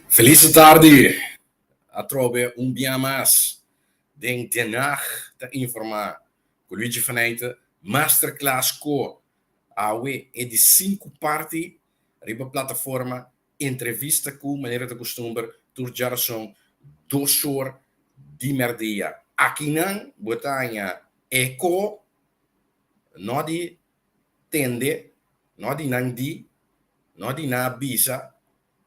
Felis tardi! Atrobe un bia mas den Den Haag ta informa ku Luigi Faneyte Masterclass ko awe e di sinku parti riba plataforma Entrevista ku manera ta kustumber tur djarason dos or di merdia. Akinan bo ta haña e ko no di tende, no di nan di, no di nan a bisa,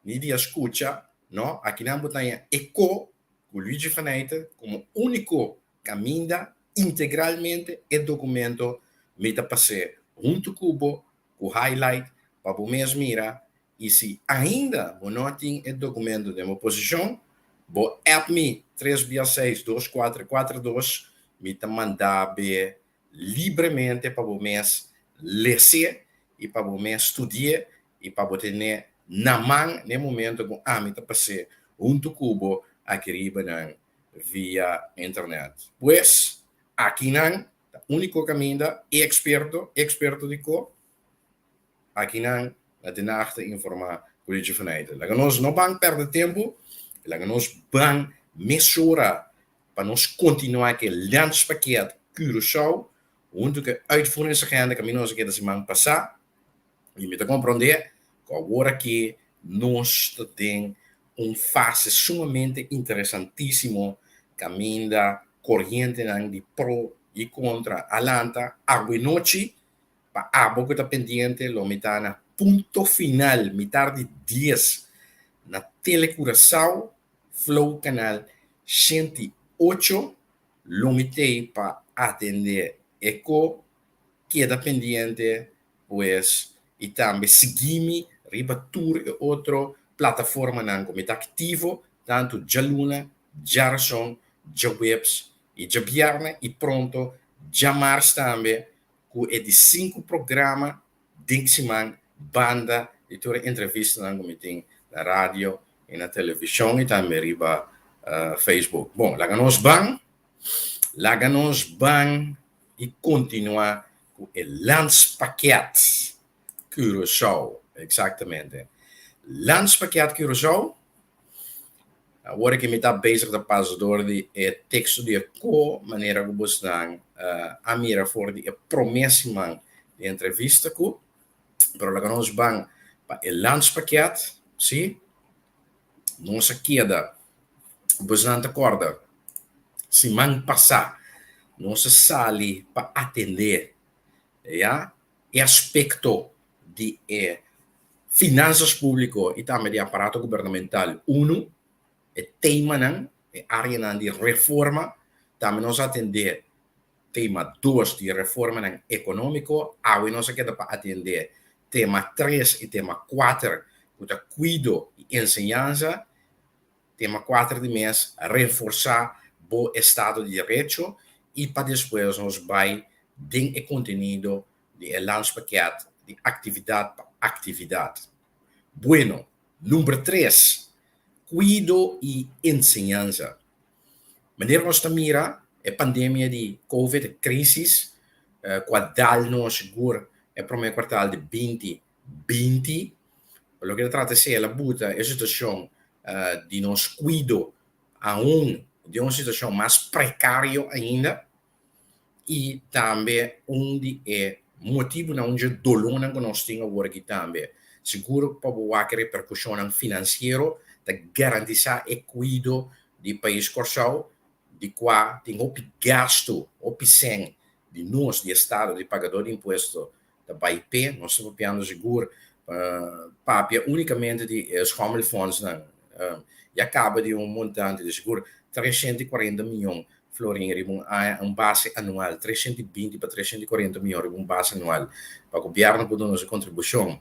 ni di a skucha, no, akinan bo ta haña e ko ku Luigi Faneyte komo úniko kaminda integralmente e dokumento mi ta pas'é huntu ku bo ku highlight pa bo mes mira i si ainda bo no a tin e dokumento den bo posishon, bo app mi tres bia seis dos kuater kuater dos, mi ta manda be libremente pa bo mes les'é i pa bo mes studi'é i pa bo ten'é na man n'e momento ku ami ta pas'é huntu ku bo aki riba nan via internet. Pues, akinan ta úniko kaminda e eksperto, eksperto di ko? Akinan na Den Haag ta informá ku Richie van Eijden. Laga nos no ban pèrdè tempu, laga nos ban mesora pa nos kontinuá ku e Landspakket Curaçao huntu ku e uitvoeringsagenda ku ami nos a keda siman pasá. I mi ta komprondé ku awor aki nos ta den un fase sumamente interesantísimo kaminda korientenan di pro i kontra a lanta awenochi. Pa abo ku ta pendiente lo mi ta na Punto Final mitar di dies na Tele Curaçao Flow Canal 108 lo mi t'ei pa atendé e ko keda pendiente pues i tambe sigui mi riba tur e otro plataformanan ku mi ta aktivo tantu djaluna, djarason, djaweps i djabièrnè i pronto djamars tambe ku e di sinku programa den siman banda di tur e entrevistanan ku mi tin na radio i na televishon i tambe riba Facebook. Bon, laga nos ban, laga nos ban i kontinuá ku e Landspakket Curaçao. Eksaktamente. Landspakket Curaçao. Awor ki mi ta bezig ta pasa dor di e teksto di e ko manera ku bosnan a mira for di e promé siman di entrevista ku, pero laga nos ban pa e landspakket, si. Nos a keda, bosnan ta kòrda, siman pasá nos a sali pa atendé, ya, e aspekto di e finansas públiko i tambe di aparato gubernamental unu, e temanan, e áreanan di reforma, tambe nos a atendé tema dos di reformanan ekonómiko, awe nos a keda pa atendé tema tres i tema kuater ku ta kuido i enseñansa, tema kuater di mes reforsá bo estado di derecho i pa despues nos bai den e kontenido di e landspakket di aktividat pa aktividat. Bueno, number tres, kuido i enseñansa. Manera nos ta mira e pandemia di covid, e krisis ku a dal nos sigur e promé kuartal di binti binti, pa loke ta trata esei el a buta e situashon di nos kuido aun den un situashon mas prekario ainda. I tambe un di e motibunan, un di e dolónan ku nos tin awor aki tambe, sigur pa bo wak e reperkushonnan finansiero, ta garantisá e kuido di pais Kòrsou, di kua tin hopi gastu, hopi sèn di nos, di estado, di pagadó di impuesto ta bai p'e. Nos ta papiando sigur papia únikamente di e schommelfondsnan. Ya kaba di un montante di sigur 340 mion florin riba un aña, un base anual, 320 pa 340 mion riba un base anual pa gobièrnu por duna su kontribushon.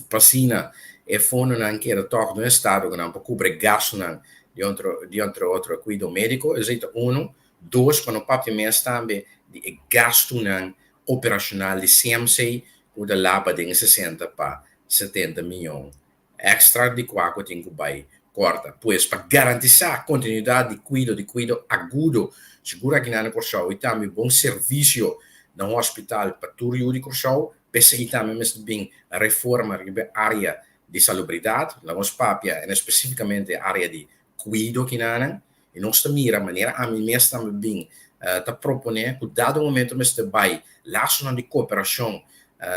Pa asina e fondonan keda tòg den estado ku nan por kubri e gastunan di otro di entre otro e kuido médiko. Esei ta unu. Dos, pa no papia mes tambe di e gastunan operashonal di CMC ku ta laba den e sesenta pa setenta mion èkstra di kua ku tin ku bai kòrta. Pues pa garantisá kontinuidat di kuido di kuido agudo sigur akinan na Kòrsou i tambe bon servisio na hospital pa tur yu di Kòrsou, p'esei tambe mester bin reforma riba e área. di salubridat, laga nos papia en espesífikamente área di kuido kinanan, i nos ta mira manera ami mes tambe bin ta proponé ku dado momento mester bai lasonan di kooperashon,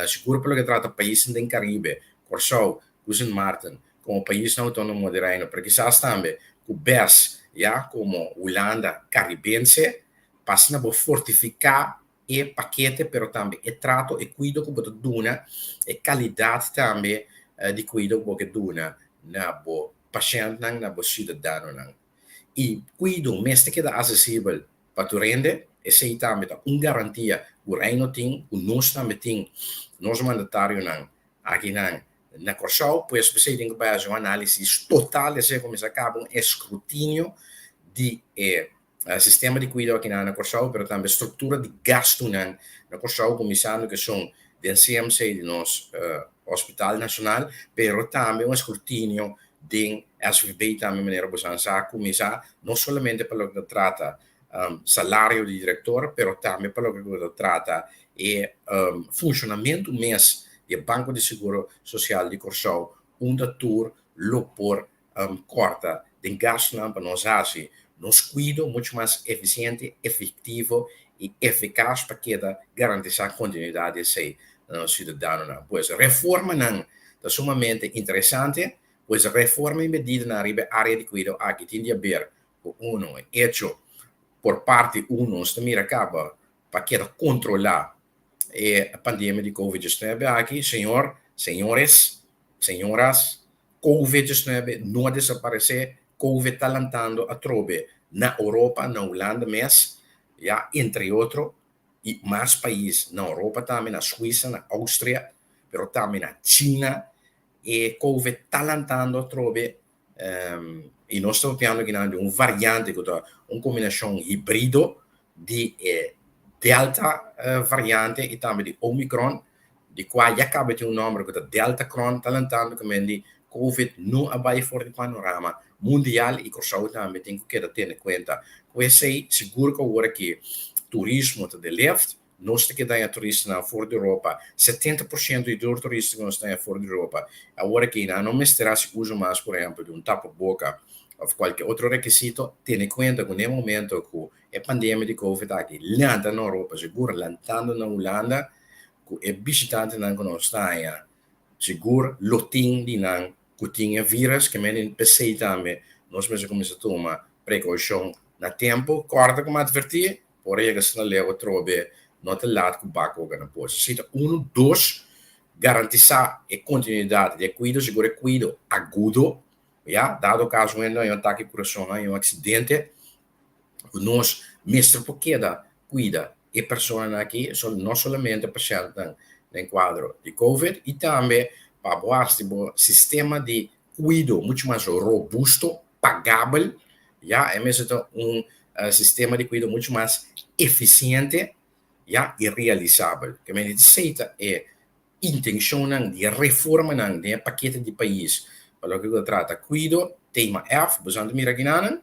sigur pa loke trata paisnan den Karibe, Kòrsou ku Sint Maarten komo paisnan outónomo di Reino, pero kisas tambe ku bes ya komo Hulanda Karibense, pa asina bo fortifiká e pakete pero tambe e trato, e kuido ku bo ta duna, e kalidat tambe di kuido ku bo ke duna na bo pashèntnan, na bo siudadanonan. I kuido mester keda asesibel pa tur hende, esei tambe ta un garantia ku Reino tin, ku nos tambe tin, nos mandatarionan akinan na Kòrsou. Pues p'esei tin ku bai hasi un análisis total, esei a kuminsá kaba un eskrutinio di e sistema di kuido akinan na Kòrsou, pero tambe struktura di gastunan na Kòrsou, kuminsando ku esun den CMC di nos Hospital Nashonal, pero tambe un eskrutinio den SVB tambe manera bo san sa kuminsá no solamente pa loke ta trata salario di direktor, pero tambe pa loke ku ta trata e funshonamentu mes di e Banko di Seguro Sosial di Kòrsou, unda tur lo por kòrta den gastunan pa nos hasi nos kuido muchu mas efisiente, efektivo i efikas pa keda garantisá kontinuidat di esei na nos siudadanonan. Pues reformanan ta sumamente interesante, pues reforma i medidanan riba e área di kuido aki tin di haber ku uno e echo por parti uno nos ta mira kaba pa keda kontrolá e pandemia di covid diesnuebe aki. Señor, señores, señoras, Covid diesnuebe no a desaparesé, Covid ta lantando atrobe na Europa, na Hulanda mes, ya, entre otro, i mas pais na Europa tambe, na Suisa, na Austria, pero tambe na China, e Covid ta lantando atrobe, i nos ta papiando akinan di un variante ku ta un kombinashon hibrido di e Delta variante i tambe di Omicron, di kua ya kaba tin un nòmber ku ta Deltacron, ta lantando ku men di Covid no a bai for di panorama mundial i Kòrsou tambe tin ku keda tene kuenta ku esei. Sigur ku awor aki turismo ta den left, nos ta keda haña turistanan for di Europa, 70% di tur turista ku nos ta haña for di Europa awor aki nan no mester hasi uso mas por ehèmpel di un tapaboka òf kualke otro rekisito. Tene kuenta ku na e momento ku e pandemia di Covid aki lanta na Europa, sigur lantando na Hulanda, ku e bishitantenan ku nos ta haña sigur lo tin di nan ku tin e virus, ke mende p'esei tambe nos mester kuminsá tuma prekoushon na tempu. Kòrda ku mi atvertí, por a yega asina leu atrobe no ta lat ku bak oga na posa. Esei ta unu. Dos, garantisá e kontinuidat di e kuido, sigur e kuido agudo, ya, dado kaso un hende haña un atake di kurason, haña un aksidente, ku nos mester por keda kuida e personanan aki, no solamente pashèntnan den kuadro di covid i tambe pa bo hasi bo sistema di kuido muchu mas robusto, pagabel, ya, e mester ta un sistema di kuido muchu mas efisiente, ya, i realisabel. Ke mester esei ta e intenshonnan di e reformanan den e pakete di pais pa loke ku ta trata kuido, tema F, boso a mira kinanan.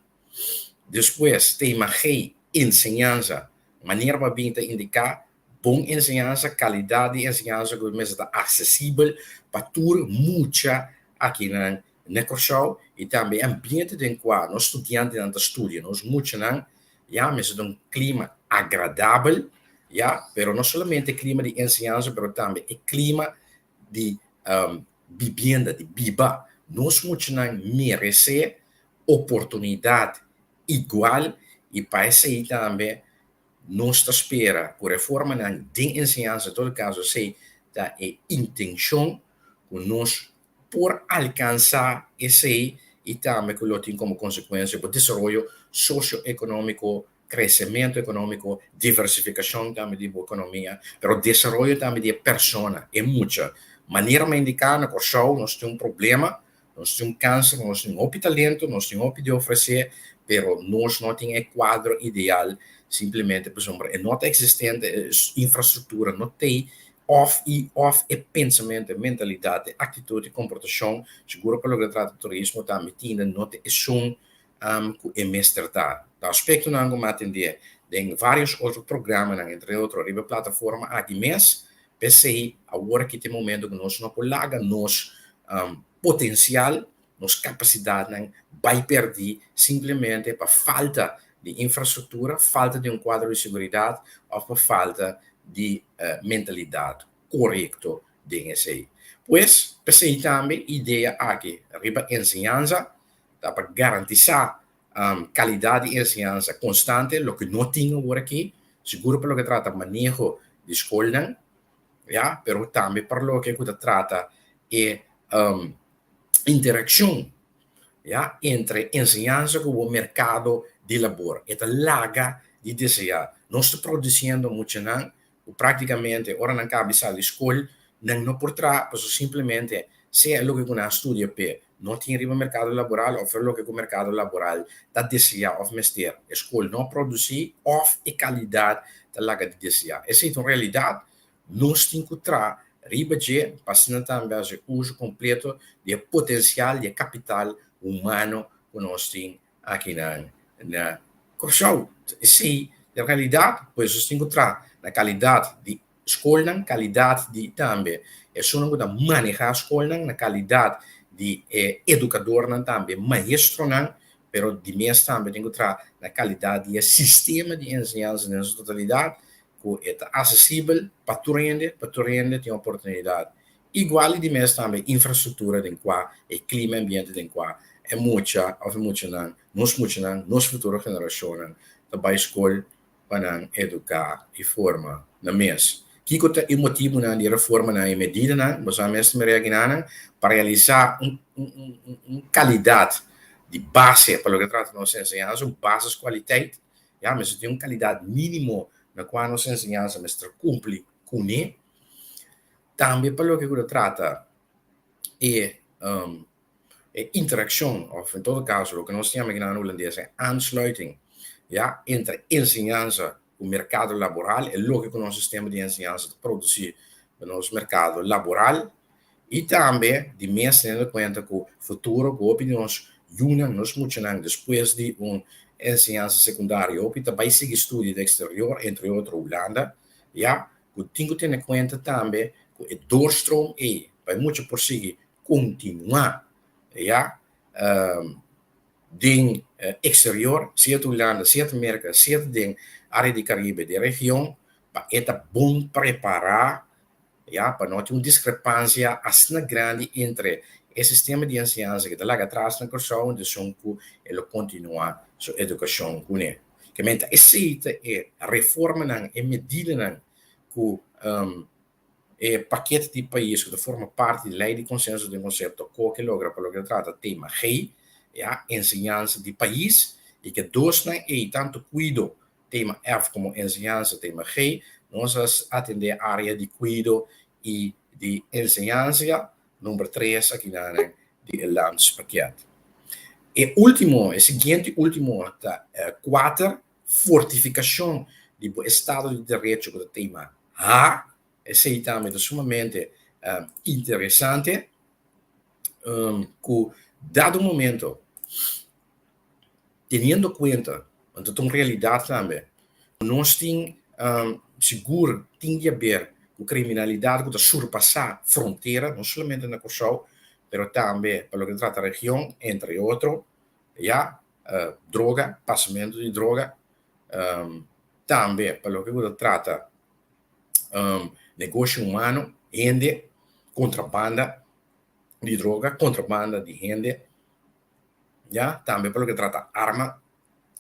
Despues tema G, enseñansa. Manera pa bin ta indiká bon enseñansa, kalidat di enseñansa ku mester ta aksesibel pa tur mucha akinan na Kòrsou i tambe e ambiente den kua nos studiantenan ta studia, nos muchanan, ya, mester ta un klima agradabel, ya, pero no solamente e klima di enseñansa pero tambe e klima di bibienda, di biba. Nos muchanan meresé oportunidat igual i pa esei tambe nos ta spera ku reformanan den enseñansa, en todo kaso esei ta e intenshon ku nos por alkansá esei i tambe ku lo tin komo konsekuensia bo desaroyo sosioekonómiko, kresementu ekonómiko, diversifikashon tambe di bo ekonomia, pero desaroyo tambe di e persona, e mucha. Manera mi a indiká na Kòrsou nos tin un problema. Nos tin un kanser, nos tin hopi talento, nos tin hopi di ofresé, pero nos no tin e kuadro ideal simplemente pasobra e no ta eksistente, e infrastruktura no t'ei, òf i òf e pensamentu, e mentalidat, e aktitut, e komportashon, sigur pa loke ta trata turismo tambe tinda no ta esun ku e mester ta. Ta aspektonan ku mi a atendé den vários otro programanan, entre otro riba e plataforma aki mes, p'esei awor aki ta e momento ku nos no por laga nos. potensial, nos kapasidatnan bai pèrdí simplemente pa falta di infrastruktura, falta di un kuadro di seguridat òf pa falta di mentalidat korekto den esei. Pues, p'esei tambe idea aki riba enseñansa ta pa garantisá kalidat di enseñansa konstante, loke no tin awor aki, sigur pa loke trata maneho di skolnan, ya, pero tambe pa loke ku ta trata e interakshon, ya, entre enseñansa ku bo merkado di labor. E ta laga di deseá. Nos ta produsiendo muchanan ku práktikamente ora nan kaba di sali skol nan no por traha pasobra simplemente sea loke ku nan a studia p'e no tin riba merkado laboral òf loke ku merkado laboral ta deseá òf mester. E skol no a produsí òf e kalidat ta laga di deseá. Esei ta un realidat. Nos tin ku traha riba dje pa asina tambe hasi uso kompleto di e potensial di e kapital humano ku nos tin akinan na Kòrsou. Esei ta realidat, pues nos tin ku traha na kalidat di skolnan, kalidat di tambe esunnan ku ta manehá skolnan, na kalidat di e edukadornan tambe, maestronan, pero di mes tambe tin ku traha na kalidat di e sistema di enseñansa den su totalidat, ku e ta asesibel pa tur hende, pa tur hende tin oportunidat igual i di mes tambe infrastruktura den kua e klima e ambiente den kua e mucha òf e muchanan, nos muchanan, nos futuro generashonnan ta bai skol pa nan eduká i forma nan mes. Kiko ta e motibunan di e reformanan i medidanan? Bo sa mes ta mira akinanan pa realisá un un kalidat di base pa loke ta trata nos enseñansa, un basiskwaliteit, ya, mester tin un kalidat mínimo na kua nos enseñansa mester kumpli kuné. Tambe pa loke ku ta trata e e interakshon òf en todo kaso loke nos ta yama aki na hulandes e aansluiting, ya, entre enseñansa ku merkado laboral, e loke ku nos sistema di enseñansa ta produsí pa nos merkado laboral i tambe di mes teniendo kuenta ku futuro ku hopi di nos yunan, nos muchanan despues di un enseñansa sekundario hopi ta bai sigui studia den eksterior, entre otro Hulanda, ya, ku tin ku tene kuenta tambe ku e doorstroom ei pa e mucha por sigui kontinuá ya den eksterior, sea ta Hulanda, sea ta Merka, sea ta den área di Karibe, den region, pa e ta bon prepará ya pa no tin un diskrepansia asina grandi entre e sistema di enseñansa ku ta laga atras na Kòrsou en esun ku e lo kontinuá su edukashon kuné. Ke men ta esei ta e reformanan, e medidanan ku e pakete di pais ku ta forma parti di Lei di Konsenso den konsepto koke logra pa loke ta trata tema G, ya, enseñansa di pais, i ke dosnan ei, tantu kuido, tema F, komo enseñansa, tema G, nos a atendé área di kuido i di enseñansa, number tres akinan di e landspakket. E último, e siguiente último ta kuater, fortifikashon di bo estado di derecho ku ta tema H, esei tambe ta sumamente interesante ku dado momento teniendo kuenta, anto ta un realidat tambe, ku nos tin sigur tin di haber ku kriminalidat ku ta surpasá frontera, no solamente na Kòrsou, pero tambe pa loke ta trata region, entre otro, ya, droga, pasamentu di droga, tambe pa loke ku ta trata negoshi humano, hende, kontrabanda di droga, kontrabanda di hende, ya, tambe pa loke ta trata arma,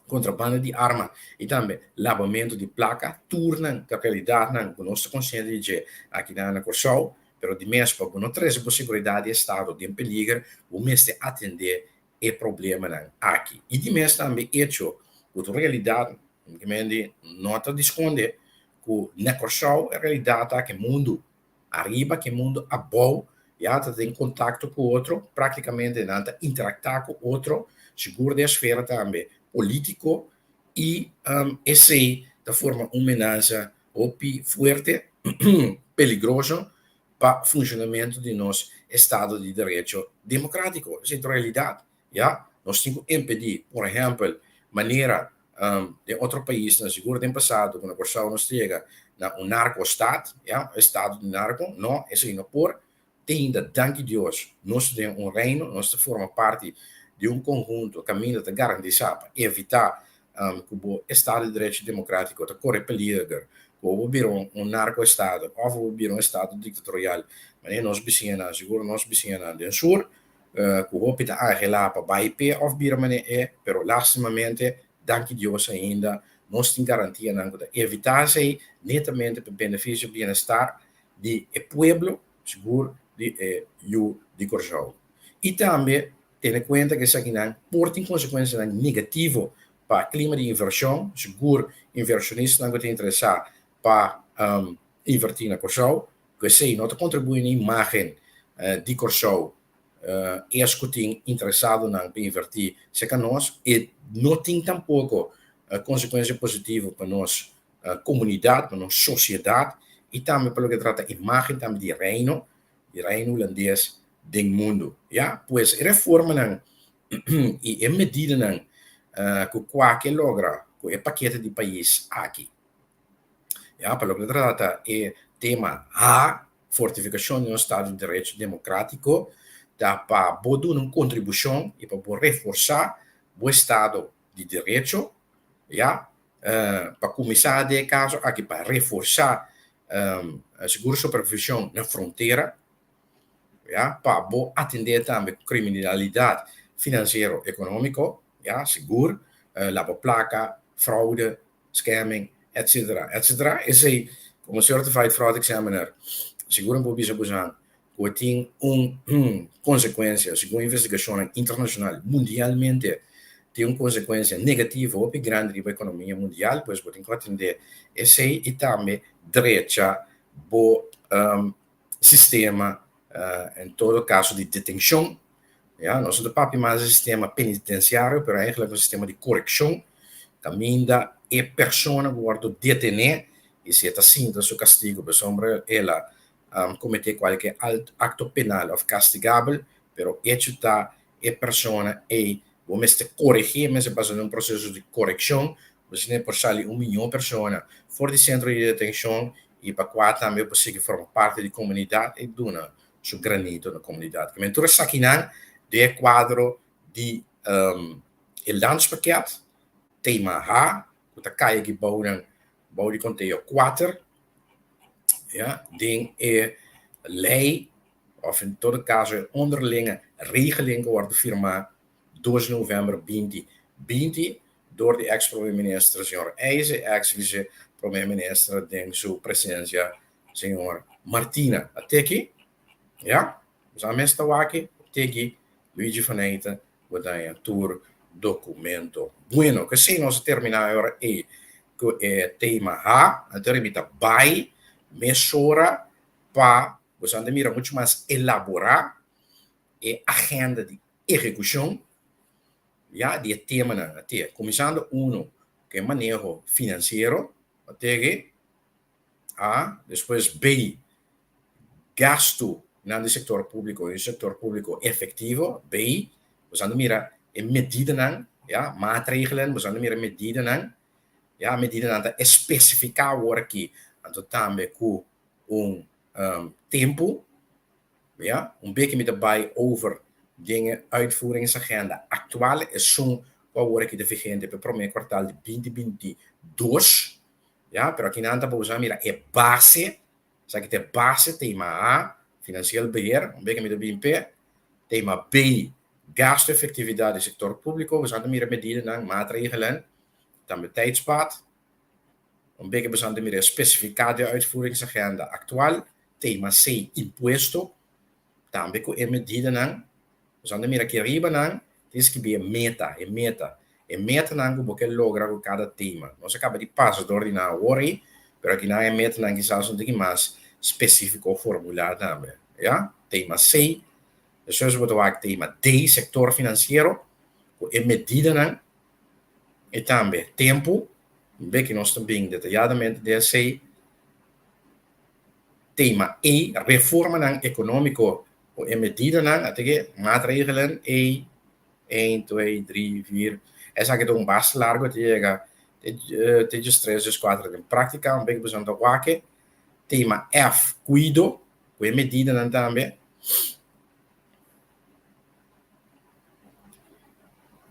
kontrabanda di arma i tambe labamentu di plaka, tur nan ta realidatnan ku nos ta konsiente di dje akinan na Kòrsou, pero di mes pa bo no trese bo seguridat di estado den peliger, bo mester atendé e problemanan aki. I di mes tambe echo ku ta un realidat, mi no ta di skonde ku na Kòrsou e realidat ta ku e mundu ariba ku e mundu abou ya ta den kontakto ku otro, praktikamente nan ta interaktá ku otro, sigur den esfera tambe polítiko i esei ta forma un menasa hopi fuerte, peligroso pa funshonamentu di nos estado di derecho demokratiko. Esei ta realidat, ya. Nos tin ku impedí, por ehèmpel, manera den otro paisnan, sigur den pasado ku na Kòrsou nos ta yega na un narko-staat, ya, un estado di narko, no, esei no por. Te ainda, danki Dios, nos ta den un reino, nos ta forma parti di un konhunto kaminda ta garantisá pa evitá ku bo estado di derecho demokrátiko ta kore peliger, ku bo bira un narko-estado òf bo bira un estado diktatorial manera nos bisiñanan, sigur nos bisiñanan den sur, ku hopi ta anhelá pa bai p'e òf bira manera e, pero lastimamente, danki Dios ainda nos tin garantianan ku ta evitá esei netamente pa benefisio bienestar di e pueblo, sigur di e yu di Kòrsou. I tambe tene kuenta ku esakinan por tin konsekuensianan negativo pa klima di invershon, sigur invershonistanan ku ta interesá pa invertí na Kòrsou, ku esei no ta kontribuí na imágen di Kòrsou, es ku tin interesadonan pa invertí serka nos, e no tin tampoko konsekuensia positivo pa nos komunidat, pa nos sosiedat i tambe pa loke trata imágen tambe di Reino, di Reino Hulandes den mundu. Ya, pues e reformanan i e medidanan ku kua ke logra ku e pakete di pais aki. Ya, pa loke ta trata e tema H, fortifikashon di nos estado di derecho demokrátiko, ta pa bo duna un kontribushon i pa bo reforsá bo estado di derecho, ya, pa kuminsá den e kaso aki pa reforsá sigur supervishon na frontera, ya, pa bo atendé tambe kriminalidat finansiero ekonómiko, ya, sigur, laba plaka, fraude, scamming, etcetera, etcetera. Esei, komo Certified Fraud Examiner, sigur mi por bisa bosan ku e tin un konsekuensia, segun investigashonnan internashonal, mundialmente tin un konsekuensia negativo hopi grandi riba ekonomia mundial, pues bo tin ku atendé esei i tambe drecha bo sistema en todo kaso di detenshon. Ya, nos no ta papia mas di sistema penitensiario, pero eigenlijk un sistema di korekshon kaminda e persona ku wòrdu detené i si e ta sinta su kastigu pasobra el a kometé kualke akto penal òf kastigabel, pero echo ta e persona ei bo mester koregí, mester pasa den un proseso di korekshon, asina e por sali un mihó persona for di sentro di detenshon i pa kua tambe por sigui forma parti di komunidat i duna su granito na komunidat. Kimen tur esakinan den e kuadro di e landspakket, tema H, ku ta kai aki bou nan bou di konteo kuater, ya, den e lei òf en todo kaso e onderlinge regeling ku wòrdu firmá dos novèmber 2020 dor di eks prome minister señor Eise, eks vise prome minister den su presensia señor Martina. A teki, ya, nos a mes ta wak teki Luigi van Eijten bo daña tur documento. Bueno, cu esey nos a termina e ora ey cu e tema H, anto mi ta bay mesora pa boso anda mira mucho mas elabora e agenda di ehecucion ya di e temanan ate. Cuminsando uno cu e maneho financiero, ate A, despues B, gastu nan di sektor públiko i sektor públiko efektivo. B, boso a mira e medidanan, ya, maatregelen, boso a mira e medidanan, ya, medidanan ta espesifiká awor aki, anto tambe ku un tempu, ya. Un beki mi ta bai over den e uitvoeringsagenda aktual, esun ku awor aki ta vigente pa e promé kuartal di 2022. Ya, pero aki nan ta por usa mira e base, esaki ta e base, tema A, financieel beheer, un beke mi ta bin p'e, tema B, gasto efectividad di sector publico, boso ta mira medidanan, maatregelen, tambe tijdspad, un beke boso ta mira e specifica di e uitvoeringsagenda actual, tema C, impuesto, tambe cu e medidanan. Nos anda mira aki riba nan tin skibi e meta, e meta, e metanan ku bo ke logra ku kada tema. Nos a kaba di pasa dor di nan awor ei, pero aki nan e metanan kisas un tiki mas spesifiko formulá tambe. Ya, tema C. Despues bo ta wak tema D, sektor finansiero, ku e medidanan i tambe tempu. Be ki nos ta bin detayadamente den esei. Tema E, reformanan ekonómiko ku e medidanan, a teke maatregelen E, een, twee, drie, vier. Esaki ta un basta largo te yega te djes tres, djes kuater den práktika. Un bek boso ta wak. Tema F, kuido, ku e medidanan tambe.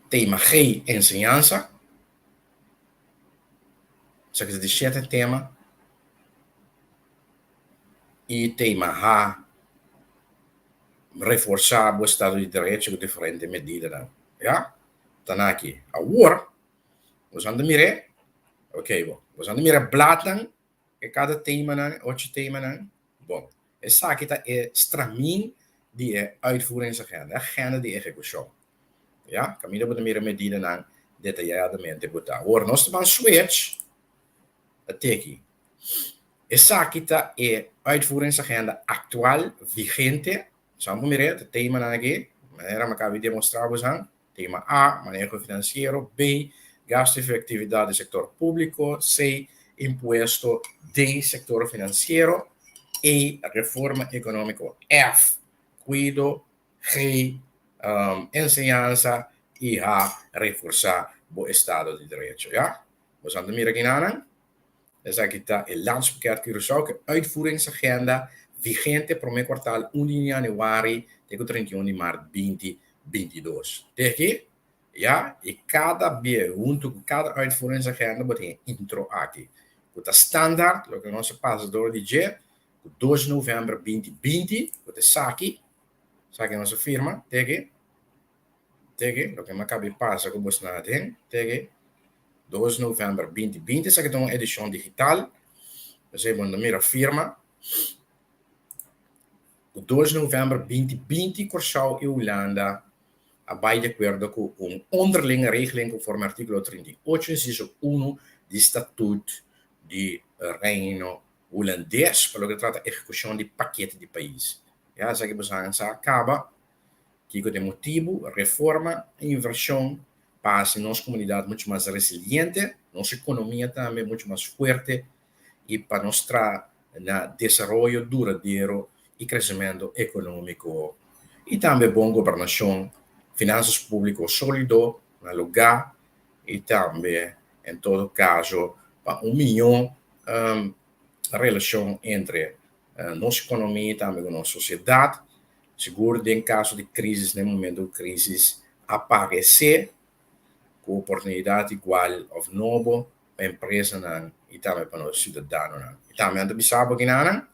Tema G, enseñansa. Esaki ta di shete tema. I tema H, reforsá bo estado di derecho ku diferente medidanan. Ya, ta na aki. Awor, boso anda mir'é? Oké, bo. Boso anda mira bladnan e kada temanan, ocho temanan? Bon, esaki ta e stramien di e uitvoeringsagenda, e agenda di ehekushon. Ya, kaminda bo ta mira medidanan detayadamente bo ta. Awor, nos ta ban switch a teki. Esaki ta e uitvoeringsagenda aktual vigente. Boso por mira e temanan aki, manera mi a kaba di demostrá boso. Tema A, maneho finansiero, B, gasto efektividat di sektor públiko, C, impuesto, D, sektor finansiero, E, reforma ekonómiko, F, kuido, G, enseñansa i H, reforsá bo estado di derecho. Ya? Boso a mira kinanan? Esaki ta e Landspakket Curaçao ku e uitvoeringsagenda vigente promé kwartal un di yanüari te ku 31 di mart 2022. Te aki? Ya, i kada bia huntu ku kada uitvoeringsagenda bo tin e intro aki ku ta standaard loke nos a pasa dor di dje ku dos novèmber 2020 ku ta esaki, esaki nos a firma, te aki? Tege, loke mi a kaba di pasa ku bosnan aden, tege, dos novèmber 2020, esaki ta un edishon digital, p'esei bo no ta mira firma. Ku dos novèmber 2020 Kòrsou i Hulanda a bai di akuerdo ku un onderlinge regeling konforme artíkulo 38 insiso uno di Statut di Reino Hulandes pa loke ta trata ehekushon di pakete di pais. Ya esaki boso sa kaba. Kiko ta e motibu? Reforma i invershon pa hasi nos komunidat muchu mas resiliente, nos ekonomia tambe muchu mas fuerte i pa nos traha na desaroyo duradero i kresementu ekonómiko i tambe bon gobernashon, finansas públiko sólido na lugá i tambe en todo kaso pa un mihó relashon entre nos ekonomia i tambe ku nos sosiedat. Sigur den kaso di krísis na e momento ku krísis aparesé ku oportunidat igual òf nobo pa empresanan i tambe pa nos siudadanonan. I tambe nan ta bisa bo kinanan,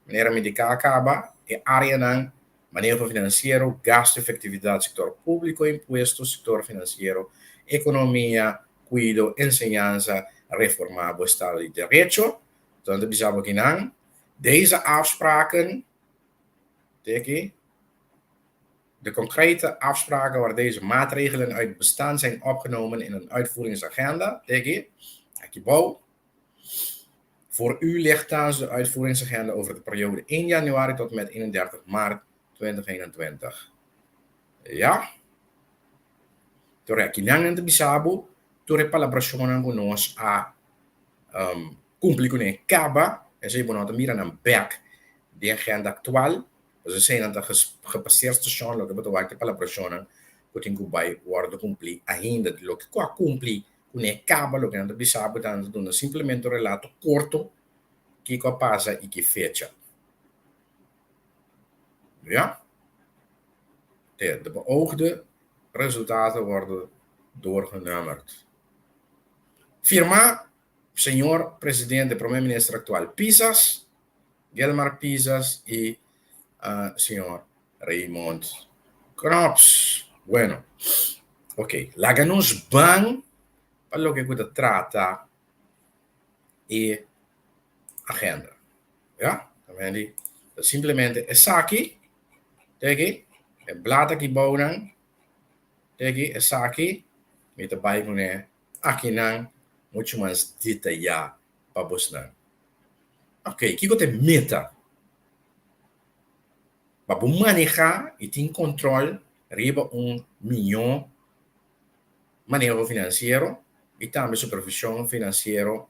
manera mi di ka kaba, e áreanan, maneho finansiero, gastu, efektividat sektor públiko, impuesto, sektor finansiero, ekonomia, kuido, enseñansa, reformá bo estado di derecho. Nan ta bisa bo kinan, deze afspraken Teki, De concrete afspraken waar deze maatregelen uit bestaan zijn opgenomen in een uitvoeringsagenda. Teki, aki bou. Voor u ligt thans de uitvoeringsagenda over de periode 1 januari tot en met 31 maart 2021. Ja. Tur aki nan nan ta bisa bo tur e palabrashonnan ku nos a um, Cumpli cu ne caba, esey bo no ta mira nan bek den agenda actual, pasobra eseynan ta gepasseerd station, loke bo ta wak ta palabracionnan cu tin cu bay wordo cumpli ainda. Di loke cu a cumpli cu ne caba, loke nan ta bisa bo ta nan ta duna simplemente un relato corto kico a pasa y ki fecha. Ya. De beoogde resultaten worden doorgenummerd. Firma Señor Presidente, Prome Minister actual Pisas, Gilmar Pisas y Señor Raymond Knops. Bueno, ok, laga nos ban pa loke cu ta trata e agenda. Ya, ta simplemente esaki, te aki, e blad aki bounan, te aki, esaki, mi ta bay cune Akinan muchu mas detayá pa bosnan. Ok, kiko ta e meta? Pa bo manehá i tin kontròl riba un mihó maneho finansiero i tambe supervishon finansiero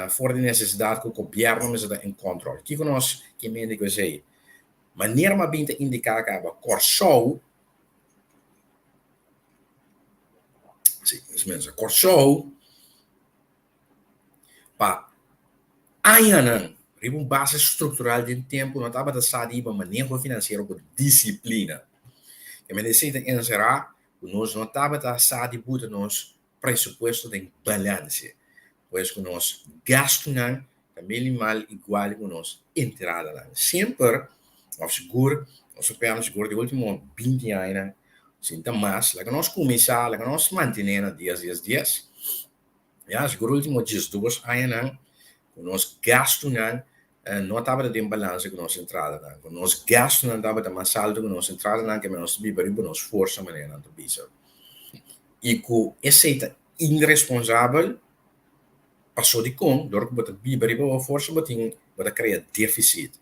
for di nesesidat ku gobièrnu mester ta en kòntròl. Kiko nos ke mende ku esei? Manera mi a bin ta indiká kaba, Kòrsou Sí, es mensa. Kòrsou pa añanan. Riba un base struktural den tempu no tabata sa di hiba maneho finansiero ku disiplina. E mester esei ta enserá ku nos no tabata sa di buta nos presupuesto den balanse, pues ku nos gastunan ta minimal igual ku nos entradanan. Semper òf sigur nos ta pèrdè sigur di último 20 añanan sin ta mas, laga nos kuminsá, laga nos mantené na dies dies dies. Ya, sigur último 12 añanan ku nos gastunan no tabata den balanse ku nos entradanan, ku nos gastunan tabata mas altu ku nos entradanan, ke nos ta biba riba nos forsa manera nan ta bisa. I ku esei ta iresponsabel, paso dikon? Dor ku bo ta biba riba bo forsa bo tin bo ta krea defisit.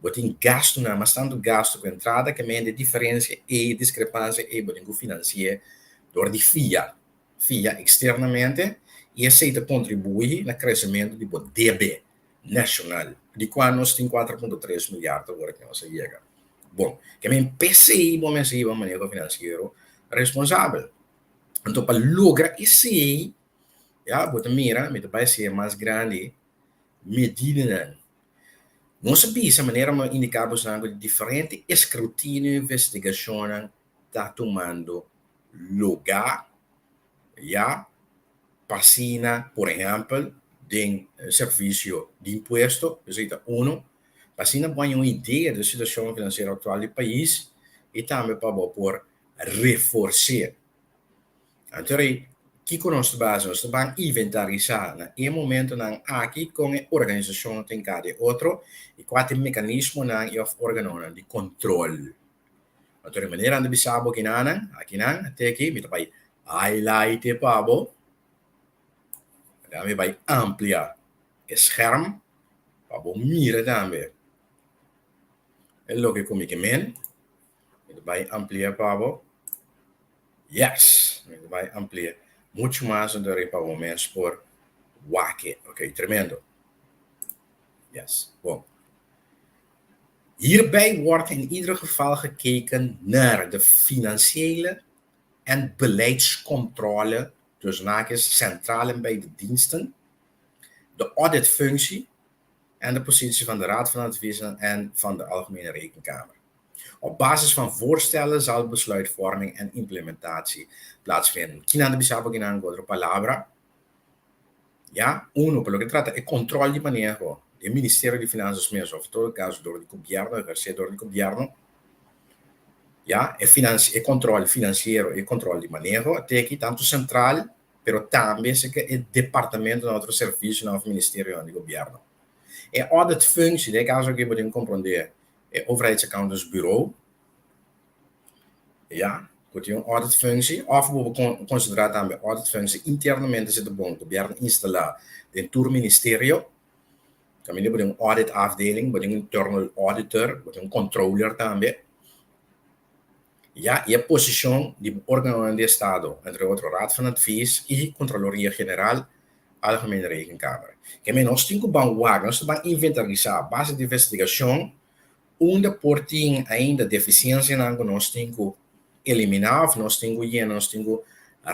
Bo tin gastunan, mas tantu gastu ku entrada, ke mende diferensia ei, diskrepansia ei bo tin ku finansi'é dor di fia. Fia eksternamente i esei ta kontribuí na kresementu di bo debe nashonal, di kua nos tin 4.3 milyar awor ku nos a yega. Bon, ke men p'esei bo mester hiba un maneho finansiero responsabel. Anto pa logra esei, ya, bo ta mira, mi ta bai hasié mas grandi medidanan. Nos a bisa manera mi a indiká boso ku di diferente eskrutinio investigashonnan ta tumando lugá ya pa asina, por ehèmpel, den servisio di impuesto, esei ta unu, pa asina bo haña un idea di e situashon finansiero aktual di pais i tambe pa bo por refors'é. Anto rei, kiko nos ta bai hasi? Nos ta ban inventarisá na e momentonan aki kon e organisashon ta hinká den otro i kua ta e mekanismonan i òf órganonan di kontrol. Anto di manera nan ta bisa bo kinanan, akinan, te aki, mi ta bai highlight e pa bo. Dan mi bai amplia e scherm pa bo mira tambe e loke ku mi ke men. Mi ta bai amplia pa bo. Yes! Mi ta bai amplia muchu mas anto pa bo mes por wak e. Ok, tremendo. Yes, bon. Hierbij wordt in ieder geval gekeken naar de financiële en beleidscontrole, tussen haakjes centraal in beide diensten, de auditfunctie en de positie van de Raad van Advies en van de Algemene Rekenkamer. Op basis van voorstellen zal besluitvorming en implementatie plaatsvinden. Kinan ta bisa bo kinan ku otro palabra? Ya, uno, pa loke trata e control di maneho di e Ministerio di Finanzas mes of en todo caso dor di gobierno, eherce dor di gobierno, ya, e financi e control financiero y e control di maneho te aki tanto central pero tambe esaki e departamentonan otro servicionan of ministerionan di gobierno. E audit functie, den e caso aki bo tin comprende e Overheidsaccountantsbureau, Ya, ku tin un audit functie òf bo por konsiderá tambe audit functie internamente si ta bon gobièrnu instalá den tur ministerio. Kaminda bo tin un audit afdeling, bo tin un internal auditor, bo tin un controller tambe. Ya, i e posishon di bo órganonan di estado, entre otro Raad van Advies i Contraloria General, Algemene Rekenkamer. Ke men nos tin ku ban wak, nos ta ban inventarisá a base di investigashon Unda por tin ainda defisiensianan ku nos tin ku eliminá òf nos tin ku yena, nos tin ku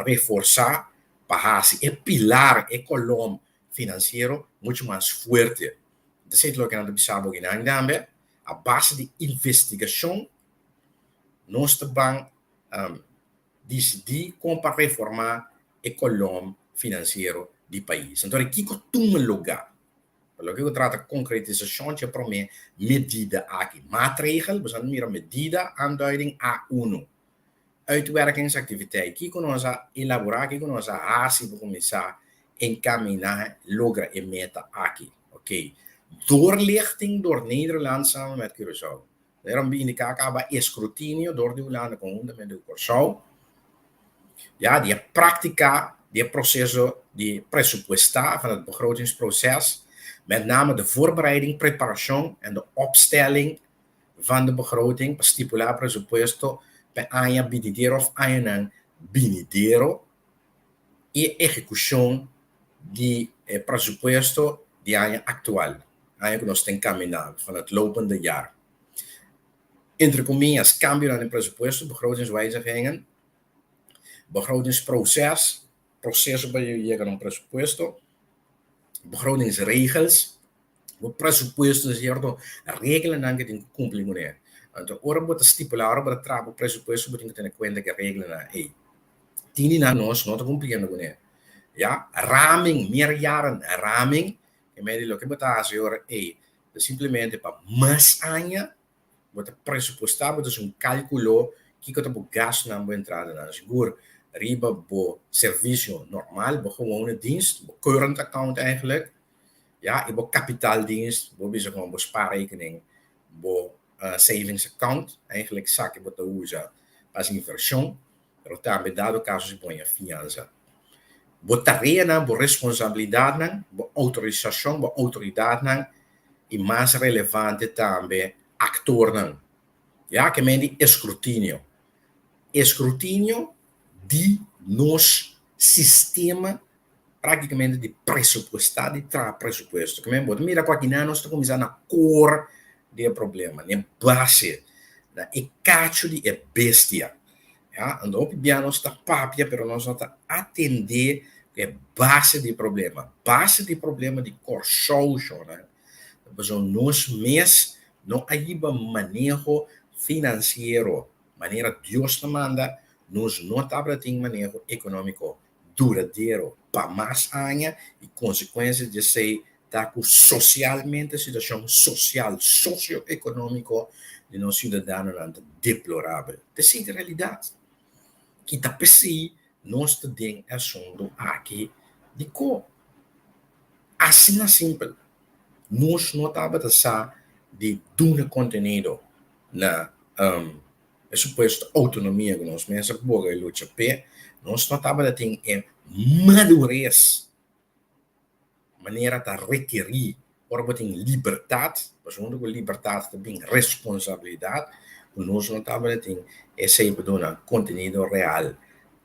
reforsá pa hasi e pilar, e kolom finansiero muchu mas fuerte. Esei ta loke nan ta bisa bo kinan tambe. A base di investigashon nos ta ban disidí kon pa reformá e kolom finansiero di pais. Anto kiko tuma lugá? Pa loke ku trata konkretisashon dje promé medida aki, maatregel, boso a mira medida, aanduiding A uno, uitwerkingsactiviteit, kiko nos a elaborá, kiko nos a hasi pa kuminsá enkaminá logra e meta aki. Oké. Doorlichting door Nederland samen met Curaçao. Daarom bi indiká kaba eskrutinio dor di Hulanda konhuntamente ku Kòrsou. Ya, di e práktika di e proseso di presupuestá van het begrotingsproces, met name de voorbereiding, preparashon en de opstelling van de begroting pa stipulá presupuesto pa e aña binidero òf añanan binidero i e ehekushon di e presupuesto di aña aktual, aña ku nos ta enkaminá, van het lopende jaar. Entre comillas, cambionan den presupuesto, begrotingswijzigingen, begrotingsproces, proceso pa yega na un presupuesto, begrotingsregels. Bo presupuesto ta sierto reglanan ke tin ku kumpli kuné. Anto ora bo ta stipulá, ora bo ta traha bo presupuesto bo tin ku tene kuenta ku e reglanan ei. Tin di nan nos no ta kumpliendo kuné. Ya, raming, meerjaren raming, e medio di loke bo ta hasi ora ei ta simplemente pa mas aña bo ta presupuestá, bo ta hasi un kálkulo kiko ta bo gastunan, bo entradanan. Sigur riba bo servisio normal, bo gewone dienst, bo current account eigenlijk, ya, i bo kapitaaldienst, bo bisa komo bo spaarrekening, bo savings account, eigenlijk esaki bo ta usa pa hasi invershon, pero tambe dado kaso si bo haña fiansa. Bo tareanan, bo responsabilidatnan, bo outorisashon, bo outoridatnan i mas relevante tambe aktornan. Ya ke men di eskrutinio. Eskrutinio di nos sistema práktikamente di presupuestá, di traha presupuesto. Ke men bo ta mira ku akinan nos ta kuminsá na kor di e problema, na e base, na e kachu di e bestia. Ya, anto hopi bia nos ta papia pero nos no ta atendé ku e base di problema. Base di problema di Kòrsou shonnan ta pasobra nos mes no a hiba maneho finansiero manera Dios ta manda, nos no tabata tin maneho ekonómiko duradero pa mas aña i konsekuensia di esei ta ku sosialmente situashon sosial, sosioekonómiko di nos siudadanonan ta deplorabel. Ta esei ta realidat. I ta p'esei nos ta den e asuntu aki dikon. Asina simpel. Nos no tabata sa di duna kontenido na e supuesto outonomia ku nos mes a boga i lucha p'e, nos no tabata tin e madures manera ta rekerí ora bo tin libertat, pasobra huntu ku libertat ta bin responsabilidat, ku nos no tabata tin esei pa duna kontenido real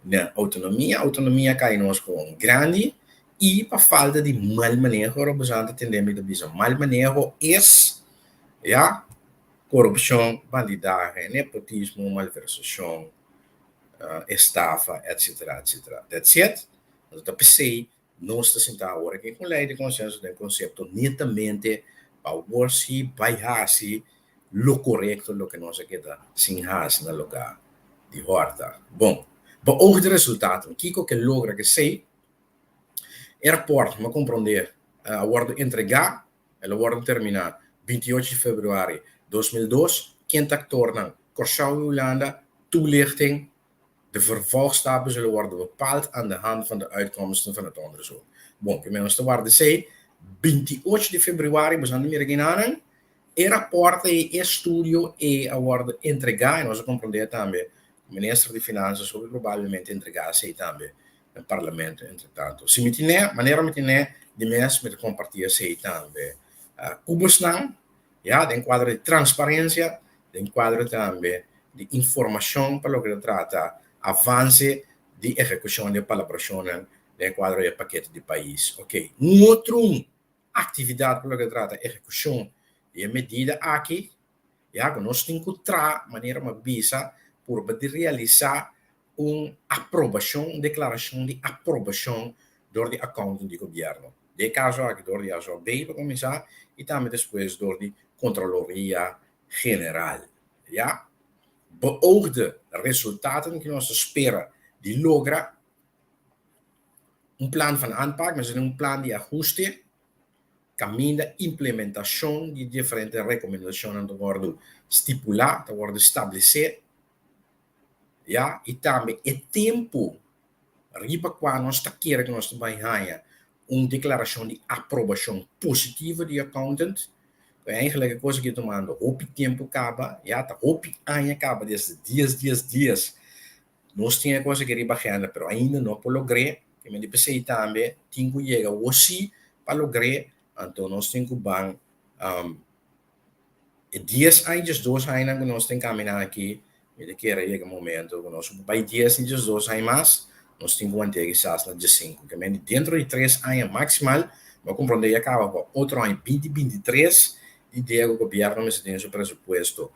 na outonomia. Outonomia kai nos ku un grandi i pa falta di mal maneho, ora bo sa ta tende mi ta bisa mal maneho es ya korupshon, bandidahe, nepotismo, malversashon, estafa, etsetera, etsetera. That's it. Nos ta p'esei nos ta sinta awor aki ku un lei di konsenso den konsepto netamente pa awor si bai hasi lo korekto loke nos a keda sin hasi na lugá di hòrta. Bon, beoogde resultaten, kiko ke logra ku esei? E rapòrt, mi a komprondé, a wòrdu entregá. El a wòrdu terminá 28 di febrüari 2002. Ken ta aktornan? Kòrsou i Hulanda. Toelichting, De vervolgstappen zullen worden bepaald aan de hand van de uitkomsten van het onderzoek. Bon, primero nos ta warda esei. 28 di febrüari, boso a mira kinanan, e rapòrt ei, e estudio ei a wòrdu entregá i nos a komprondé tambe ku minister di Finansa hopi probablemente entregá esei tambe na parlamento entretanto. Si mi tine, manera mi tine di mes mi ta kompartí esei tambe ku bosnan, ya, den kuadro di transparensia, den kuadro tambe di informashon pa loke ta trata avanse di ehekushon di e palabrashonnan den kuadro di e pakete di pais. Oke, un otro aktividat pa loke ta trata ehekushon di e medida aki, ya ku nos tin ku traha manera mi a bisa purba di realisá un aprobashon, un deklarashon di aprobashon dor di accountant di gobièrnu. Den e kaso aki dor di AZOB pa kuminsá i tambe despues dor di Kontraloria General. Ya. Beoogde resultaten ku nos ta spera di logra, un plan van aanpak, mester tin un plan di ahuste, kaminda implementashon di diferente rekomendashonnan ta wòrdu stipulá, ta wòrdu stablesé. Ya, i tambe e tempu riba kua nos ta kere ku nos ta bai haña un deklarashon di aprobashon positivo di accountant, ku eigenlijk e kos aki ta tumando hopi tempu kaba, ya, ta hopi aña kaba desde dies dies dies nos tin e kos aki riba agenda pero ainda no por logr'é, i men di p'esei tambe tin ku yega wosí pa logr'é, anto nos tin ku ban E dies aña i diesdos añanan ku nos ta enkaminá aki, mi ta kere yega momento ku nos bai dies i diesdos aña mas, nos tin ku want'é kisas na diesinku. Ke mende dentro di tres aña maksimal, bo a komprondé ya kaba pa otro aña binti 23 idea ku gobièrnu mester tin su presupuesto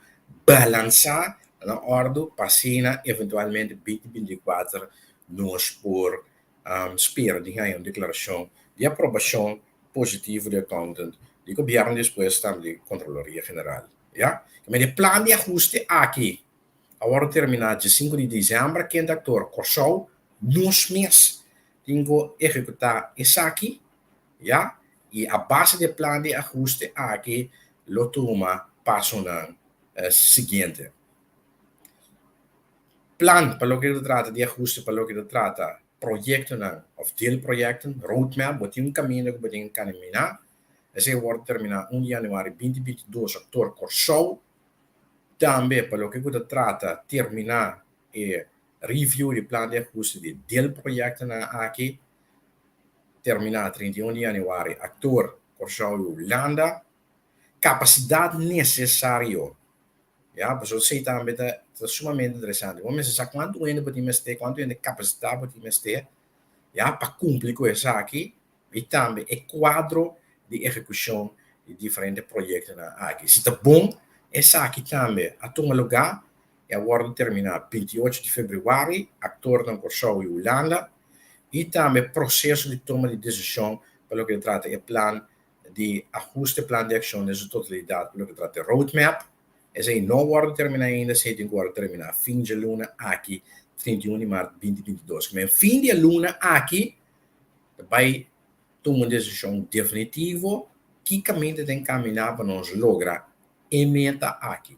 balansá na òrdu pa asina eventualmente binti 24 nos por spera di haña un deklarashon di aprobashon positivo di accountant. Di gobièrnu despues tambe di Kontraloria General. Ya. Kemey di plan di ahuste aki a wòrdu terminá dje sinku di desèmber kende aktor Kòrsou nos mes tin ku ehekutá esaki, ya, i a base di e plan di ahuste aki lo tuma pasonan siguiente. Plan pa loke ta trata di ahuste pa loke ta trata proyektonan òf deelprojecten, roadmap, bo tin un kaminda ku bo tin ku kaminá. Esei wòrdu terminá un di yanüari 2022 aktor Kòrsou. Tambe pa loke ku ta trata terminá e review di plan di ahuste di deelprojectennan aki, terminá 31 di yanüari aktor Kòrsou i Hulanda. Kapasidat nesesario. Ya, pasobra esei tambe ta ta sumamente interesante. Bo mester sa kuantu hende bo tin mester, kuantu hende kapasitá bo tin mester, ya, pa kumpli ku esaki i tambe e kuadro di ehekushon di diferente proyektonan aki. Si ta bon, esaki tambe a tuma lugá i a wòrdu terminá 28 di febrüari, aktornan Kòrsou i Hulanda, i tambe proseso di toma di desishon pa loke ta trata e plan di ahuste plan di akshon den su totalidat pa loke ta trata e roadmap. Esei no wòrdu terminá ainda, esei tin ku wòrdu terminá fin dje luna aki, 31 di mart 2022. Kimen fin di e luna aki ta bai tuma un desishon definitivo ki kaminda ta enkaminá pa nos logra e meta aki,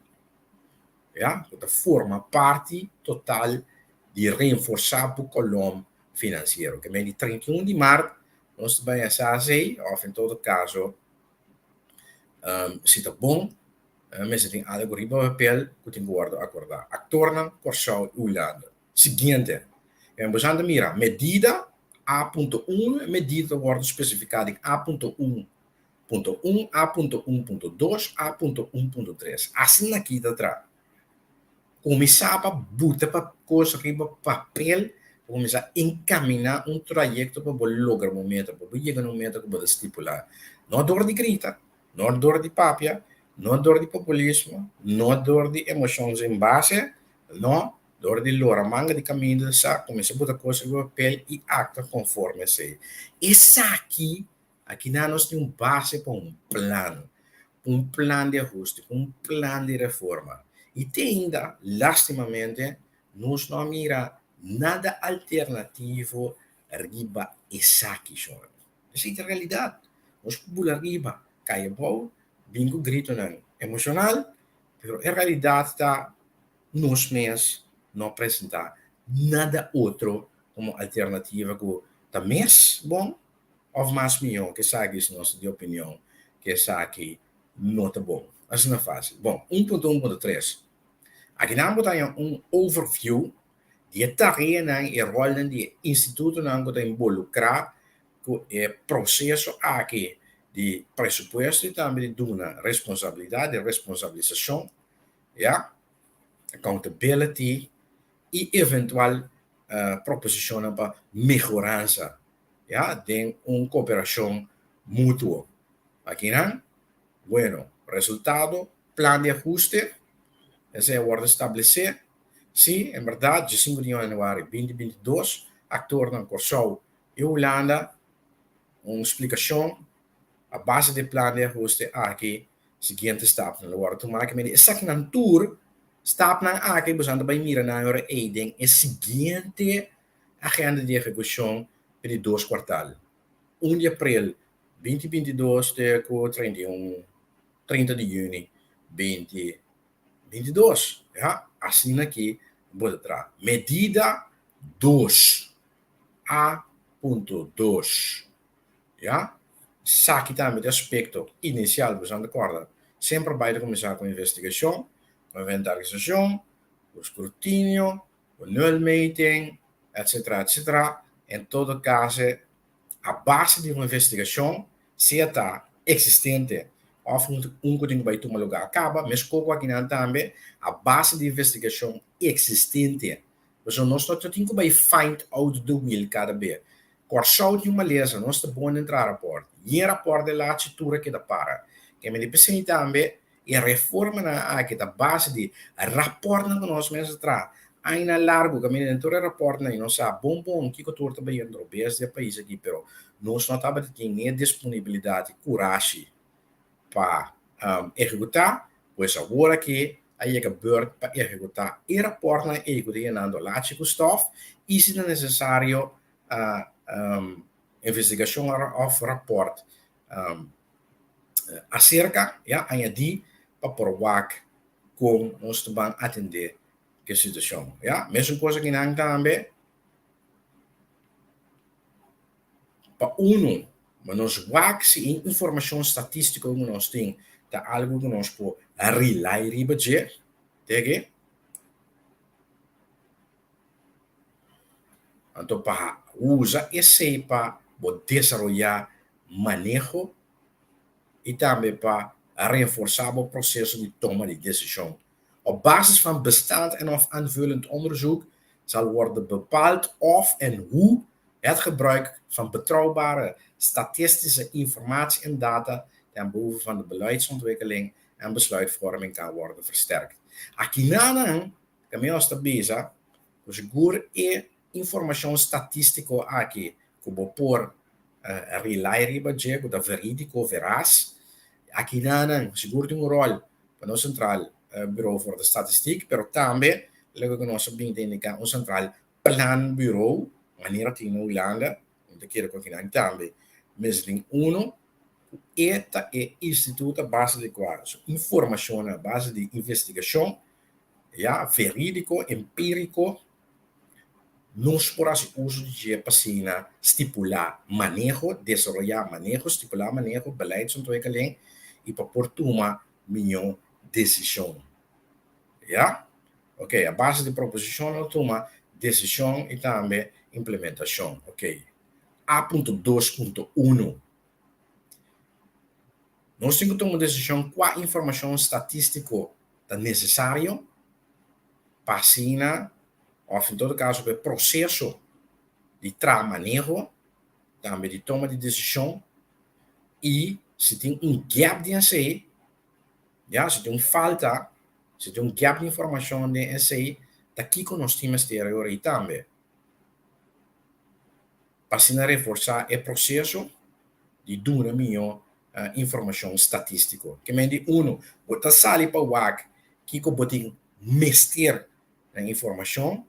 ya, ku ta forma parti total di reenforsá bo kolom finansiero. Kimen di 31 di mart Nos ta bai hasi asei, òf en todo kaso, si ta bon, mester tin algu riba papel ku tin ku wòrdu akordá. Aktornan, Kòrsou i Hulanda. Siguiente. En bo ta mira medida A punto unu, e medida ta wòrdu spesifiká den A punto un punto un, A punto un punto dos, A punto un punto tres. Asina aki ta traha. Kuminsá pa buta pa kos riba papel, pa kuminsá enkaminá un trayekto pa bo logra bo meta, pa bo yega na un meta ku bo ta stipulá. No dor di grita, no dor di papia, no dor di populismo, no dor di emoshon sin base, no, dor di lora manga di kaminda sa kuminsá buta kos riba papel i aktua konforme esei. Esaki Akinan nos tin un base pa un plan, un plan di ahuste, un plan di reforma. I te ainda, lastimamente, nos no a mira nada alternativo riba esaki, shon. Esei ta realidat. Nos por bula riba, kai abou, bin ku gritonan emoshonal, pero e realidat ta nos mes no a presentá nada otro komo alternativa ku ta mes bon Of mas mihó ku esaki si nos ta di opinion ku esaki no ta bon. Asina fásil. Bon, 1.1.3. Akinan bo ta haña un overview di e tareanan i e ròlnan di e institutonan ku ta involukrá ku e proseso aki di presupuesto i tambe di duna responsabilidat, di responsabilisashon, ya, accountability i eventual proposishonnan pa mehoransa ya, den un koperashon mutuo. Akinan, bueno, resultado, plan di ahuste, esei a wòrdu establesé, sí, en bèrdat, djesinku di yanüari 2022, aktornan Kòrsou i Hulanda, un splikashon a base di e plan di ahuste aki, siguiente stapnan lo wòrdu tumá. Kimente esakinan tur stapnan aki boso ta bai mira nan ora ei den e siguiente Agenda di ehekushon pa di dos kuartal, un di aprel 2022 te ku 31, 30 di yüni 2022. Ya, asina ki bo ta traha. Medida dos, A punto dos. Ya, esaki tambe ta aspekto inisial, bo sa ta kòrda, semper bai ta kuminsá ku investigashon, ku inventarisashon, ku skrutinio, ku nulmeting, etcetera, etcetera. En todo caso, a base di un investigacion, sea ta existente of un cu tin cu bay tuma lugar caba, mesco cu akinan tambe, a base di investigacion existente. Pasobra nos no ta tin cu bay find out the wheel cada be. Corsou tin un malesa, nos ta bon den traha rapport. Yen rapport den lachi tur a keda para. Kende di pesey tambe, E reformanan aki ta base di raportnan ku nos mes a traha añanan largu kaminda den tur e raportnan i nos sa bon bon kiko tur ta bayendo robes di e pais aki pero nos no tabata tin ni e disponibilidat i kurashi. pa ehekutá, pues awor aki a yega beurt pa ehekutá e rapòrtnan ei ku ta yenando lachi ku stòf i si ta nesesario investigashon òf rapòrt aserka, ya, añadí pa por wak kon nos ta ban atendé ku e situashon, ya. Mesun kos akinan tambe. Pa unu, ma nos wak si e informashon statístiko ku nos tin ta algu ku nos por rely riba dje, teke. Anto pa usa esei pa bo desaroyá maneho i tambe pa reforsá bo proseso di toma di desishon. Op basis van bestaand en of aanvullend onderzoek zal worden bepaald of en hoe het gebruik van betrouwbare statistische informatie en data ten behoeve van de beleidsontwikkeling en besluitvorming kan worden versterkt. Akinanan ta mi nos ta bisa ku sigur e informashon statistiko aki ku bo por rely riba dje ku ta veridiko, veras, akinanan sigur tin un ròl pa nos Centraal Bureau voor de Statistiek, pero tambe loke ku nos a bin ta indiká un Centraal Planbureau, manera tin na Hulanda, mi ta kere ku akinan tambe mester tin uno, ku e ta e instituto a base di kua su informashonnan a base di investigashon, ya, verídiko, empíriko, Nos por hasi uso di dje pa asina stipulá maneho, desaroyá maneho, stipulá maneho, beleidsontwikkeling i pa por tuma mihó desishon. Ya? Ok, a base di proposishon lo tuma desishon i tambe implementashon. Ok. A punto dos punto uno. Nos tin ku tuma desishon kua informashon statístiko ta nesesario pa asina òf en todo kaso pa e proseso di traha maneho, tambe di toma di desishon i si tin un gèp den esei, ya, si tin un falta, si tin un gèp di informashon den esei, ta kiko nos tin mester e ora ei tambe. Pa asina reforsá e proseso di duna mihó informashon statístiko. Ke men di unu, bo ta sali pa wak kiko bo tin mester na informashon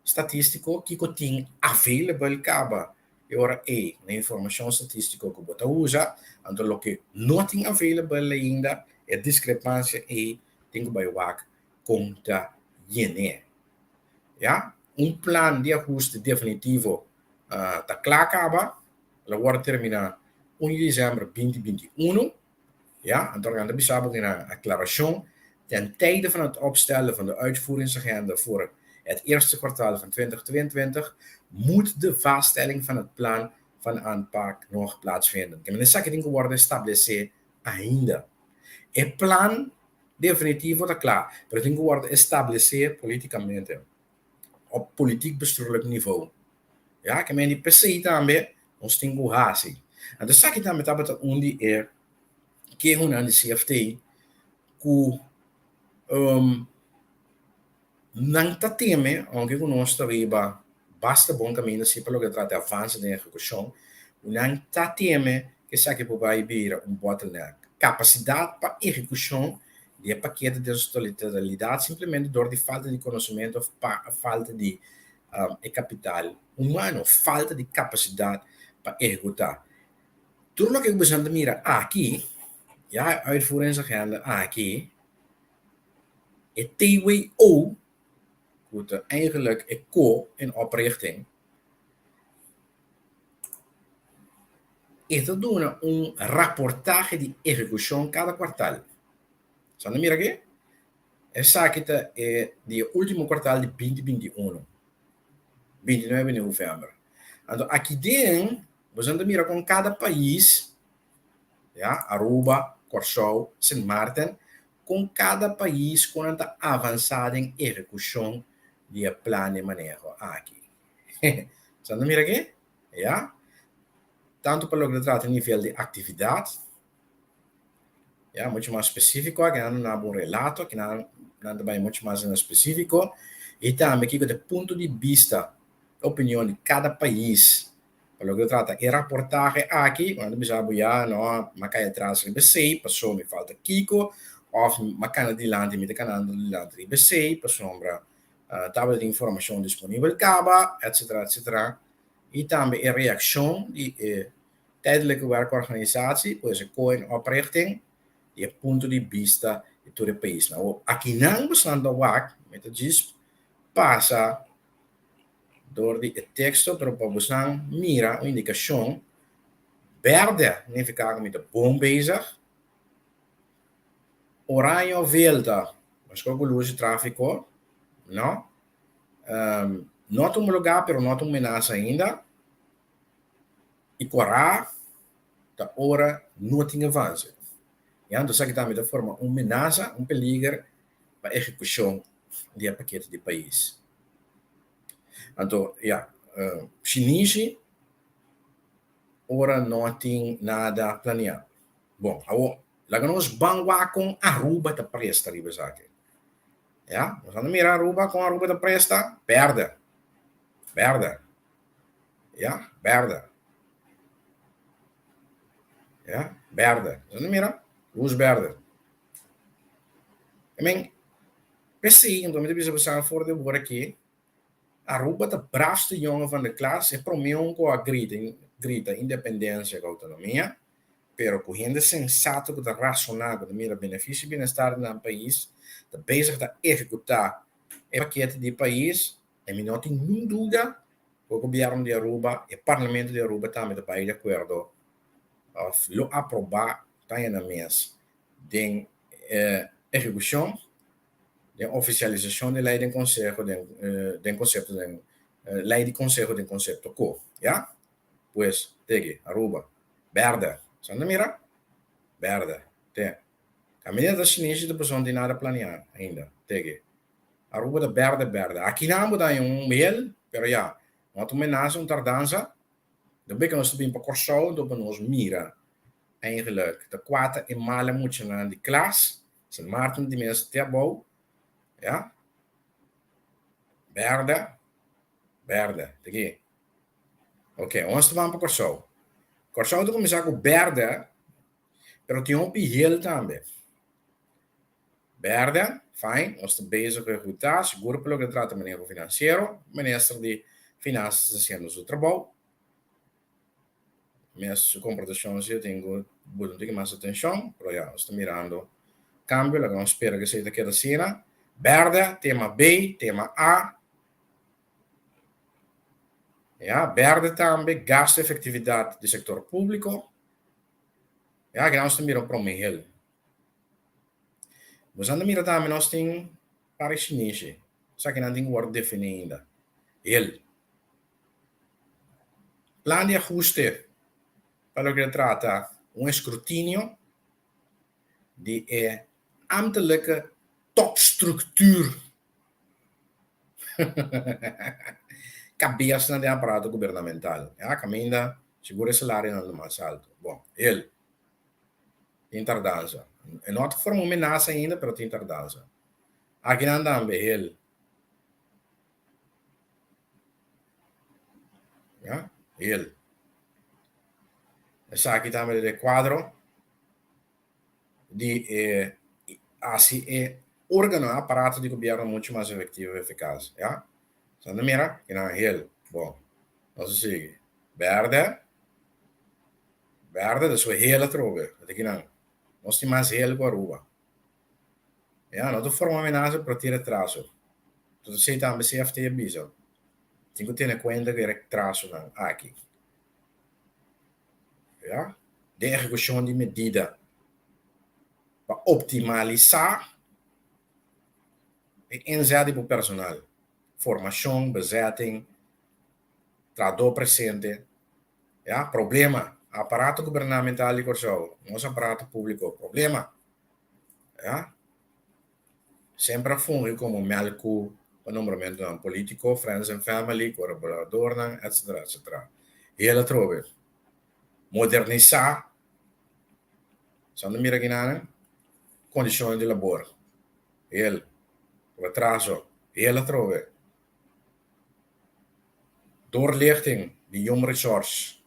statístiko, kiko tin available kaba e ora ei na informashon statístiko ku bo ta usa, anto loke no tin available ainda, e diskrepansia ei tin ku bai wak kon ta yen'é. Ya, un plan di ahuste definitivo ta kla kaba, lo wòrdu terminá un di desèmber binti binti unu. Ja, anto nan ta bisa bo na aclaracion ten tijde van het opstellen van de uitvoeringsagenda voor het eerste kwartaal van 2022 moet de vaststelling van het plan van aanpak nog plaatsvinden. Ke men esaki tin ku wòrdu establesé ainda. E plan definitivo ta kla, pero tin ku wòrdu establesé politikamente op politiek bestuurlijk niveau. Ja, ke men di p'esei tambe nos tin ku hasi. Anto esaki tambe tabata un di e kehonan di CFT ku nan ta teme, aunke ku nos ta riba basta bon kaminda si pa loke ta trata di avanse den ehekushon, ku nan ta teme ku esaki por bai bira un bottleneck. Kapasidat pa ehekushon di e pakete den su totalidat simplemente dor di falta di konosementu òf falta di e kapital humano, falta di kapasidat pa ehekutá. Tur loke ku boso ta mira aki, ya e uitvoeringsagenda aki, e TWO, ku ta eigenlijk e ko in oprichting, e ta duna un raportahe di ehekushon kada kuartal. Sa ta mira aki? Esaki ta e di e ultimo kuartal di binti binti uno, binti nuebe di novèmber. Anto aki den boso ta mira kon kada pais, ya, Aruba, Kòrsou, Sint Maarten, kon kada pais kon nan ta avansá den ehekushon di e plan di maneho aki. Sa ta mira aki? Ya. Tantu pa loke ta trata nivel di aktividat, Ya, mucho mas spesífiko, aki nan duna bo un relato, aki nan nan ta bai mucho mas den spesífiko, i tambe kiko ta e punto di bista, e opinion di kada pais. Pa loke ta trata e raportahe aki, bo nan ta bisa bo ya no, m'a kai atras riba esei pasobra mi falta kiko òf m'a kana dilanti mi ta kanando dilanti riba esei pasobra tabata tin informashon disponibel kaba, etsetera etsetera. I tambe e reakshon di e Tijdelijke Werkorganisatie, pues e Cohen Oprichting, di e punto di bista di tur e paisnan. Awor, akinan bosnan ta wak, mi ta djis pasa dor di e teksto, pero pa bosnan mira un indikashon, bèrdè nifiká ku mi ta bon bezig, oraño òf hel ta meskos ku lus di tráfiko, no, no ta homologá pero no ta un menasa ainda. I kòrá ta ora no tin avanse. Ya, entonces aki tambe ta forma un menasa, un peliger pa ehekushon di e pakete di pais. Anto, ya, shinishi ora no tin nada planeá. Bon, awor, laga nos ban wak kon Aruba ta presta riba esaki. Ya, nos anda mira Aruba, kon Aruba ta presta? Bèrdè, bèrdè. Ya, berde. Ya, berde. Bo mira? Luz berde. I mean, p'esei, anto mi ta bisa boso for di awor aki, Aruba ta braafste jongen van de klas, e prome un ku a grita, grita independensia ku outonomia, pero ku hende sensato ku ta rasoná, ku ta mira benefisio i bienestar di nan pais, ta bezig ta ehekutá e pakete di pais, I mi no tin niun duda ku e gobièrnu di Aruba, e parlamento di Aruba tambe ta bai di akuerdo òf lo aprobá taña nan mes den e ehekushon, den ofisialisashon di lei den konseho den den konsepto den lei di konseho den konsepto ko. Ya? Pues, teki, Aruba, bèrdè. Sa nan mira? Bèrdè. Te. Kaminda ta shinishi ta pasobra no tin nada planeá ainda. Teki. Aruba ta berde berde. Akinan bo ta haña un hel, pero ya, no ta un menasa, un tardansa. Lo beke nos ta bin pa Kòrsou anto pa nos mira eigenlijk ta kua ta e mala muchanan di klas. Sint Maarten di mes te abou, ya. Berde, berde, ta ki. Ok, ons ta ban pa Kòrsou. Kòrsou ta kuminsá ku berde, pero tin hopi hel tambe. Berde, fijn, nos ta bezig ku ehekutá, sigur pa loke ta trata maneho finansiero, Minister di Finansas ta hasiendo su trabou. Mes su komportashon si tin ku buta un tiki mas atenshon, pero ya, nos ta mirando kambio, laga nos spera ku esei ta keda asina. Berde, tema B, tema A. Ya, berde tambe, gasto efektividat di sektor públiko. Ya, aki nos ta mira un promé hel. Nos anda mira tambe nos tin par shinishi. Esaki nan tin ku wòrdu definí ainda. El plan di ahuste pa loke ta trata un eskrutinio di e ambtelijke topstructuur kabesnan den aparato gubernamental. Ya kaminda sigur e salarionan ta mas alto. Bon, el. Tin tardansa. E no ta forma un menasa ainda, pero tin tardansa. Akinan tambe hel. Ya, hel. Esaki tambe ta den kuadro di e hasi e órgano, e aparato di gobièrnu muchu mas efektivo i efikas. Ya. Sa nan mira? Kinan hel. Bon, nos a sigui. Bèrdè. Berde ta su hel atrobe, ta kinan. Nos tin mas hel ku Aruba. Ya, no ta forma amenasa pero tin retraso. Entonces esei tambe CFT a bisa. Tin ku tene kuenta ku e retrasonan aki. Ya, den ehekushon di medida pa optimalisá e inzet di bo personal, formashon, bezetting, trahadó presente. Ya, problema. Aparato gubernamental di Kòrsou, nos aparato públiko, problema. Ya. Semper a fungi komo mèlku pa nombramentunan polítiko, friends and family, kolaboradornan, etsetera, etsetera. Hel atrobe. Modernisá, sa no mira kinanan, kondishonnan di labor. Hel. Retraso. Hel atrobe. Doorlichting. Di Human Resource.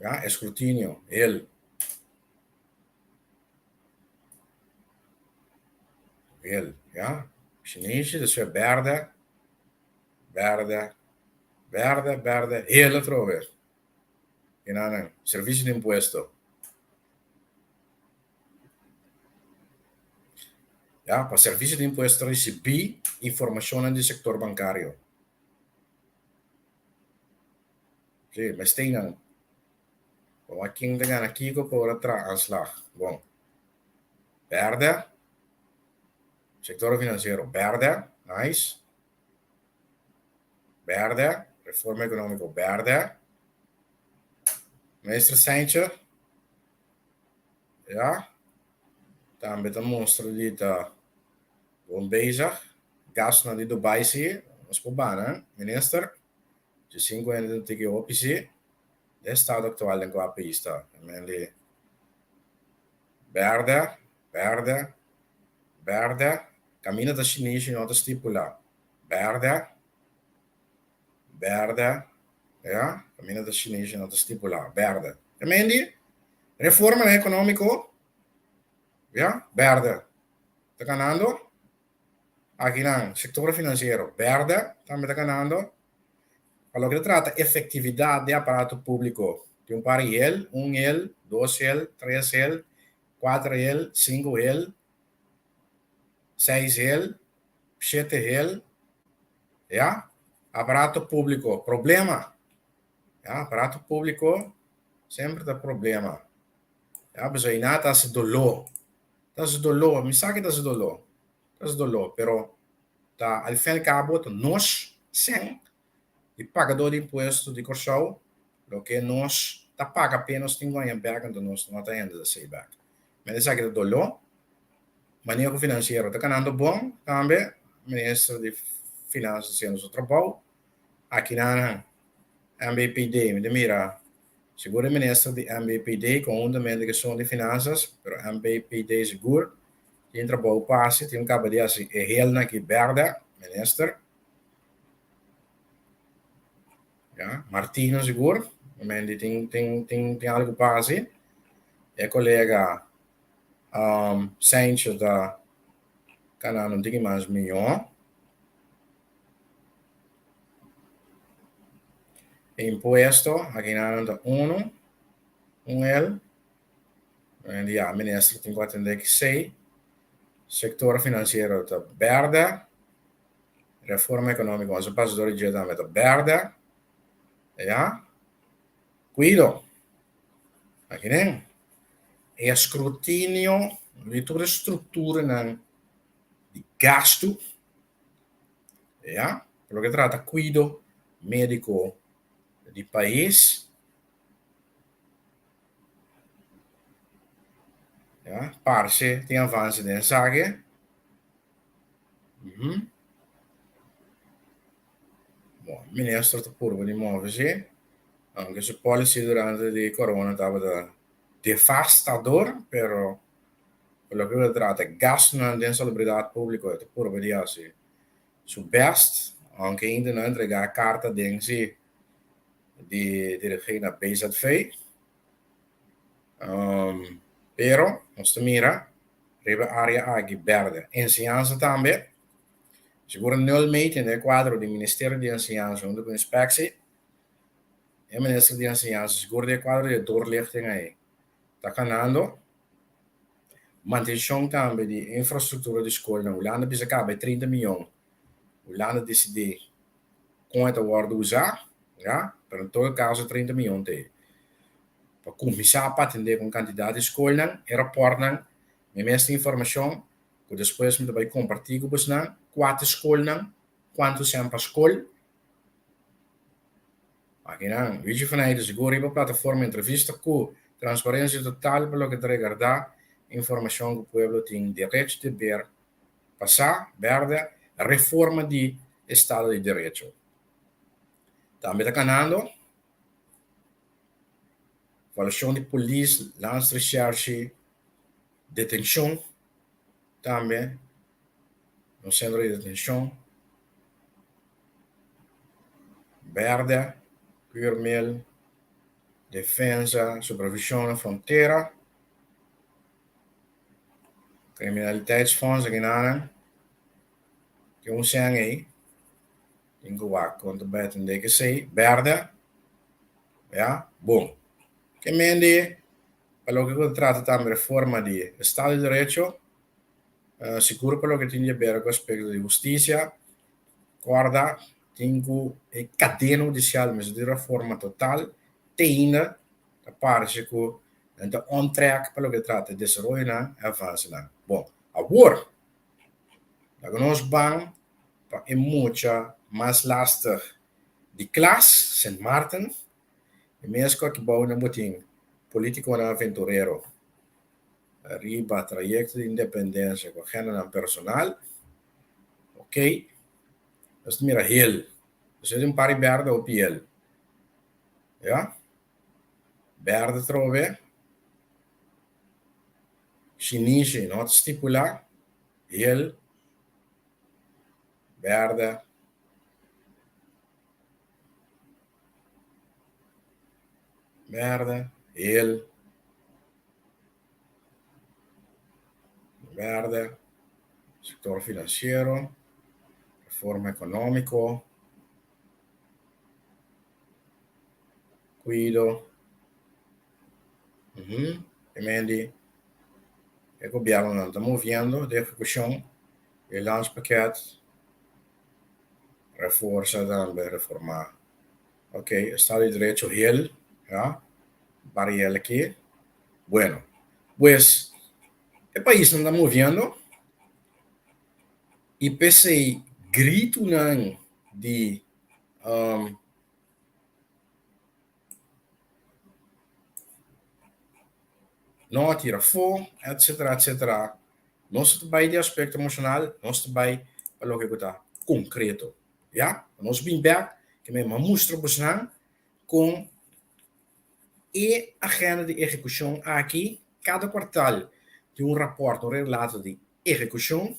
Ya, escrutinio, hel. Hel, ya. Shinishi, despues berde, berde, berde, berde, hel atrobe. Kinanan, Servicio di Impuesto. Ya, pa Servicio di Impuesto ricibi informacionnan di sector bancario. Sí, mester nan. Bo wak ken ta gana kiko pa ora traha aanslag. Bon. Berde. Sector financiero berde. Nice. Berde. Reforma economico berde. Minister Seintje. Ya. Tambe ta mustra di ta bon bezig. Gastonan di Dubai si, nos por bana, minister. Si sinku hende ta tiki hopi si, den estado aktual den kua pais ta. Men di berde, berde, berde, kaminda ta shinishi no ta stipula. Berde, berde, ya, kaminda ta shinishi no ta stipula. Berde. Men di reformanan ekonómiko, ya, berde. Ta ganando. Akinan, sektor finansiero berde tambe ta ganando. Pa loke ta trata efektividat di aparato públiko, tin un par hel, un hel, dos hel, tres hel, kuater hel, sinku hel, seis hel, shete hel, ya. Aparato públiko, problema. Ya, aparato públiko semper ta problema. Ya, pasobra ei nan ta hasi doló. Ta hasi doló, mi sa ke ta hasi doló, ta hasi doló, pero ta al fin al cabo ta nos sen di pagadó di impuesto di Kòrsou loke nos ta paga p'e nos tin guaña bèk anto nos no ta hende ta sei bèk. Men esaki ta doló, maneho finansiero ta kanando bon tambe, minister di finansa ta hasiendo su trabou, akinan MBPD mi ta mira Sigur e minister di MBPD conhuntamente cu esun di Finanzas, pero MBPD sigur tin trabou pa haci, tin un caba di haci e helnan aki berde, minister. Ya, Martino sigur, men di tin tin tin tin algo pa haci. E colega um Sancho ta canando un tiki mas mijo. E impuesto akinan ta unu, un el. Ya, minister tin ku atendé ki sei. Sektor finansiero ta bèrdè. Reforma ekonómiko nos a pasa dor di dje tambe ta bèrdè. Ya. Kuido. Akinen e eskrutinio di tur e strukturanan di gastu. Ya, pa loke trata kuido médiko di pais, ya, parse tin avanse den esaki. Bon, minister ta purba di move si, aunke su policy durante di corona tabata devastador, pero Pa loke ta trata gastunan den salubridat públiko e ta purba di hasi su bèst, ounke ainda no a entregá karta den si di dirigí na BZV. Pero nos ta mira riba e área aki bèrdè. Enseñansa tambe, sigur nulmeting den e kuadro di Ministerio di Enseñansa huntu ku Inspeksie, e Minister di Enseñansa sigur den e kuadro di e doorlichting ei ta kanando. Mantenshon tambe di infrastruktura di skolnan. Hulanda bisa kaba e 30 miyon. Hulanda disidí kon e ta wòrdu usá, ya, pero en todo kaso 30 miyon ta e. Pa kuminsá pa atendé ku un kantidat di skolnan, e rapòrtnan, mi mes tin informashon ku despues mi ta bai kompartí ku bosnan, kua ta e skolnan, kuantu sèn pa skol. Akinan, Luigi van Eijden sigur riba plataforma entrevista ku transparensia total pa loke ta regardá informashon ku pueblo tin derecho di ber pasá, bèrdè, reforma di estado di derecho. Tambe ta kanando evaluashon di polis, landsrecherche, detenshon tambe, nos sentro di detenshon. Bèrdè, Kuurmeel, Defensa, Supervishon na Frontera, Criminaliteitsfonds akinanan, tin un sèn ei, tin ku wak kon ta bai atendé ku esei. Bèrdè, ya, bon. Ke mende pa loke ku ta trata tambe reforma di Estado di Derecho, sigur pa loke tin di haber ku aspekto di hustisia, Kòrda tin ku e kadena hudisial mester di reforma total te ainda ta parse ku nan ta on track pa loke trata e desaroyonan e avansenan. Bon, awor laga nos ban pa e mucha mas lastig di klas, Sint Maarten, e mes ku aki bou nan bo tin politikonan aventurero riba trayekto di independensia ku agendanan personal. Ok, nos ta mira hel. Nos tin un par di berde hopi hel. Ya? Berde trobe. Shinishi no ta stipula. Hel. Berde. Berde. Hel. Berde, sektor finansiero, reforma ekonómiko, kuido, e mendi e gobièrnunan ta moviendo den ehekushon di e landspakket, reforsa tambe reformá. Ok, estado di derecho hel, ya, bariel aki. Bueno, pues e paisnan ta moviendo y p'esey gritonan di um no a tira afó, etcetera, etcetera, nos ta bay di aspecto emocional, nos ta bay pa loke cu ta concreto, ya. Nos bin bek, ke mi a mustra bosnan con E agenda di ehekushon aki kada kuartal tin un rapòrt, un relato di ehekushon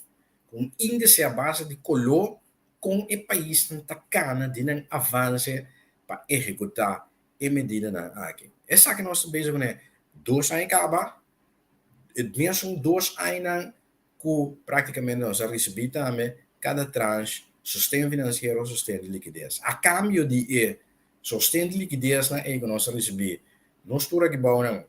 ku un índise a base di koló kon e paisnan ta kana den nan avanse pa ehekutá e medidanan aki. Esaki nos ta bezig kuné dos aña kaba, e mesun dos añanan ku práktikamente nos a risibí tambe kada tranche sosten finansiero, sosten di likides. A kambio di e sosten di likidesnan ei ku nos a risibí, nos tur aki bou nan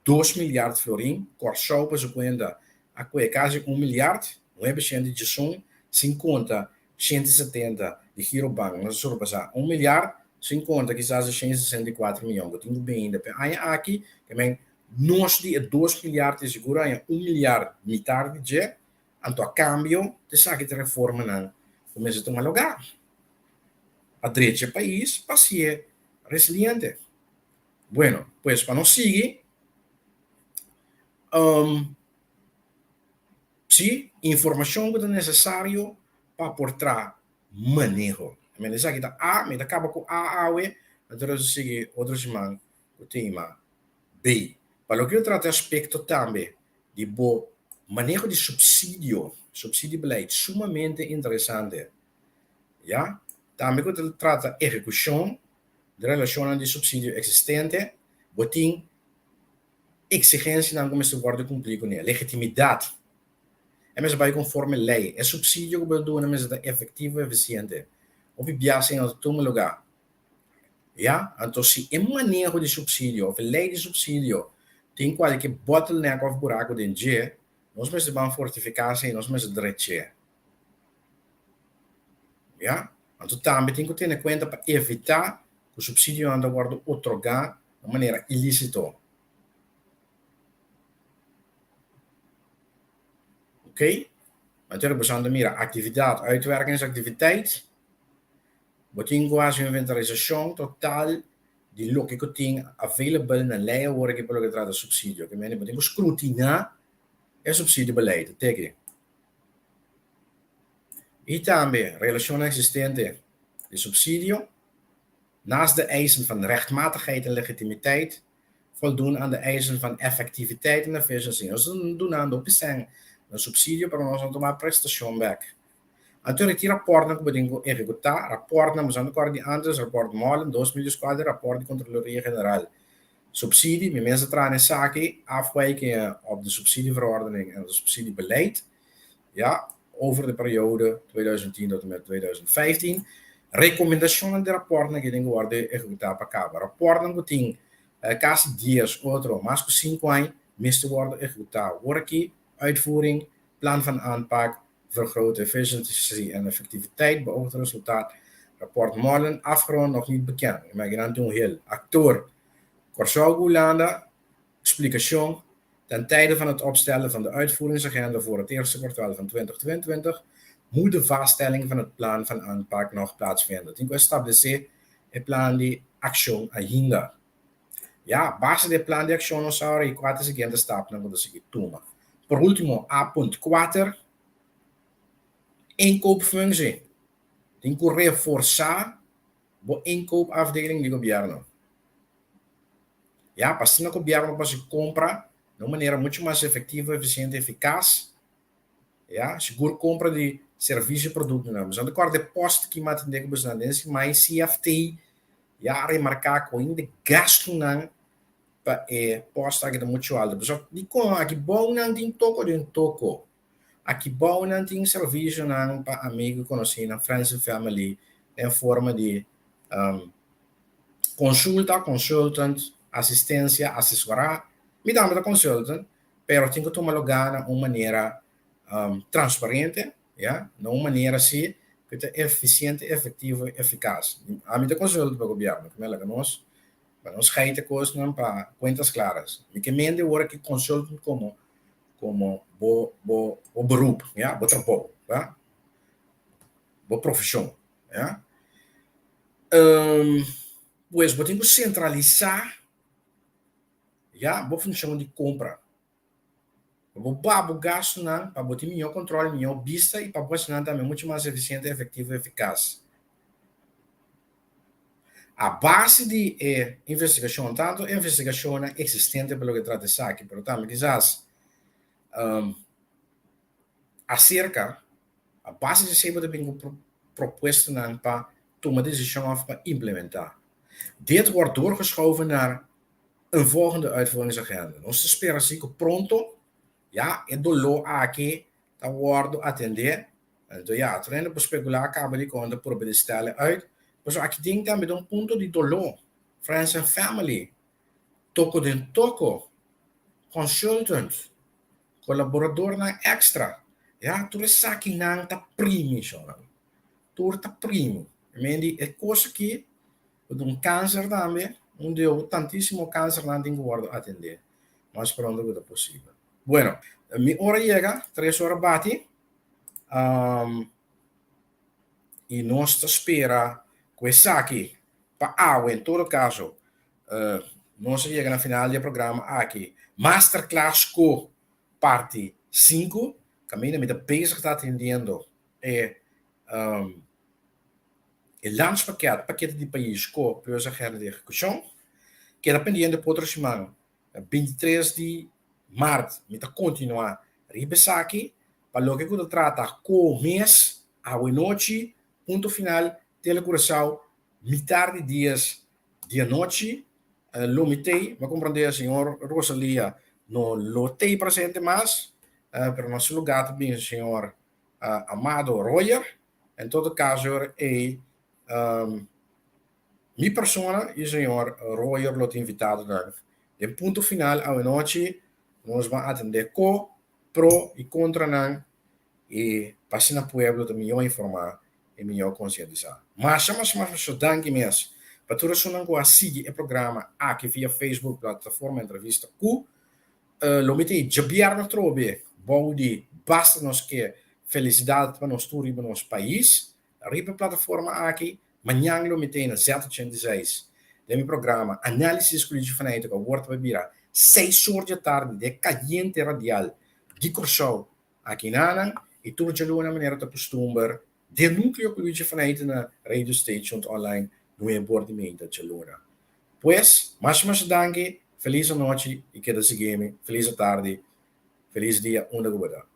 dos milyard florin, Kòrsou pa su kuenta a kue kasi un milyard, 911, sin konta 170 di Girobank, nos a surpasá un milyard, sin konta kisas e 164 miyon ku tin ku bin ainda. P'e aña aki, ke men Nos di e dos milyar tin sigur haña un milyar mitar di dje, anto a kambio ta esaki ta reformanan ku mester tuma lugá pa drecha e pais pa hasié resiliente. Bueno, pues pa nos sigui, si informashon ku ta nesesario pa por traha maneho. Esaki ta A, mi ta kaba ku A awe, anto nos ta sigui otro siman ku tema B. Pa loke lo trata e aspekto tambe di bo maneho di supsidio, subsidiebeleid, sumamente interesante. Ya. Tambe ku ta trata ehekushon di relashonnan di supsidio eksistente, bo tin eksigensianan ku mester wòrdu kumplí kuné, legitimidat. E mester bai konforme lei. E supsidio ku bo ta duna mester ta efektivo i efisiente. Hopi biaha esei no ta tuma lugá. Ya, anto si e maneho di supsidio òf e lei di supsidio tin kualke bottleneck òf buraku den dje, nos mester ban fortifiká esei, nos mester drech'é. Ya, anto tambe tin ku tene kuenta pa evitá ku supsidionan ta wòrdu otorgá na manera ilísito. Oké, anto boso a mira aktividat, uitwerkingsactiviteit. Bo tin ku hasi un inventarisashon total di loke ku tin available na lei awor aki pa loke ta trata supsidio. Ke mende bo tin ku skrutiná e supsidio beleid teki. I tambe relashonnan eksistente di supsidio, naast de eisen van rechtmatigheid en legitimiteit, voldoen aan de eisen van effectiviteit en efficiency. Nos ta dunando hopi sèn na supsidio pero nos no ta tuma prestashon bèk. Anto tin rapòrtnan ku bo tin ku ehekutá, rapòrtnan, bo sa no kòrda di ántes, rapòrt Molen, 2004, rapòrt di Kontroloria General. Subsidie, mi mes a traha na esaki, afwijkingen op de subsidieverordening en het subsidiebeleid, ja, over de periode 2010 tot en met 2015. Rekomendashonnan di rapòrtnan ku tin ku wòrdu ehekutá pa kaba. Rapòrtnan ku tin kasi dies otro mas ku sinku aña mester wòrdu ehekutá. Awor aki, uitvoering, plan van aanpak, vergrote efficiëntie en effectiviteit, beoogd resultaat, rapport Molen, afgerond, nog niet bekend. Imaginante un heel actor. Kòrsou ku Hulanda, splikashon, ten tijde van het opstellen van de uitvoeringsagenda voor het eerste kwartaal van 2022 moet de vaststelling van het plan van aanpak nog plaatsvinden. Tin ku establesé e plan di akshon ainda. Ya, base di e plan di akshon nos a ora i kua ta e siguiente stapnan ku ta sigui tuma. Por último, A punt kuater, inkoopfunctie. Tin ku reforsá bo inkoopafdeling di gobièrnu. Ya, pa asina gobièrnu por hasi kompra na un manera muchu mas efektivo, efisiente, efikas. Ya, sigur kompra di servisio i produktonan. Boso ta kòrda e post ki mi a atendé ku boso den siman CFT ya a remarká ku ainda gastunan pa e post aki ta muchu altu. Pasobra dikon aki bou nan tin toko den toko. Aki bou nan tin servisionan pa amigu i konosínan, friends and family, den forma di konsulta, consultant, asistensia, asesorá. Mi tambe ta consultant, pero tin ku tuma lugá na un manera transparente, ya, na un manera si ku ta efisiente, efektivo i efikas. Ami ta consultant pa gobièrnu, ku mi a laga nos, pa nos geita kosnan pa kuentas klaras. Mi ke mende ora ki consultant komo komo bo bo bo beroep, ya, bo trabou, ya, bo profeshon, ya. Pues bo tin ku sentralisá, ya, bo funshon di kompra. Pa bo baha bo gastunan, pa bo tin mihó kòntròl, mihó bista i pa bo hasi nan tambe muchu mas efisiente, efektivo i efikas. A base di e investigashon, tantu e investigashonnan eksistente pa loke trata esaki, pero tambe kisas aserka, a base di esei bo ta bin ku propuestanan pa tuma desishon òf pa implementá. Dit wordt doorgeschoven naar een volgende uitvoeringsagenda. Nos ta spera si ku pronto ya e doló aki ta wòrdu atendé. Anto ya, tur hende por spekulá kaba di kon ta purba di stèl e uit. Pasobra aki tin tambe ta un punto di doló. Friends and family, toko den toko, consultant, kolaboradornan èkstra. Ya, tur esakinan ta primi, shònan. Tur ta primi. I men di e kos aki Ku ta un kanser tambe, un di e tantísimo kansernan tin ku wòrdu atendé mas pronto ku ta posibel. Bueno, mi ora yega, tres ora bati, i nos ta spera ku esaki pa awe en todo kaso nos a yega na final di e programa aki, Masterclass ku parti sinku, kaminda mi ta bezig ta atendiendo e E landspakket, pakete di pais ku plus agenda di ehekushon, keda pendiente pa otro siman, 23 di mart mi ta kontinuá riba esaki pa loke ku ta trata ku mes awenochi, punto final, Tele Curaçao, mitar di dies di anochi lo mi tei, mi a komprendé señor Rosalia no lo tei presente mas, pero na su lugá ta bin señor Amado Royer. En todo caso ei mi persona y señor Royer lo ta invitadonan. Den punto final awenochi nos ban atende co, pro y contranan y pa asina pueblo ta mihor informa y mihor concientisa. Masha masha masha danki mes pa tur esunnan cu a sigui e programa aki via Facebook plataforma Entrevista cu Lo mi tin djabièrnè atrobe bou di Basta Nos Ke Felisidat pa nos tur riba nos pais. Riba e plataforma aki, mañan lo mi tin na Z86 den mi programa Análisis ku Luigi Faneyte ku awor ta bai bira seis or dje tardi den e kayente radial di Kòrsou aki nanan i tur djaluna manera ta kustumber den Núkleo ku Luigi Faneyte na Radio Station Online nuebe or di meinta djaluna. Pues, masha masha danki, felis anochi i keda sigui mi, felis atardi, felis dia unda ku bo ta.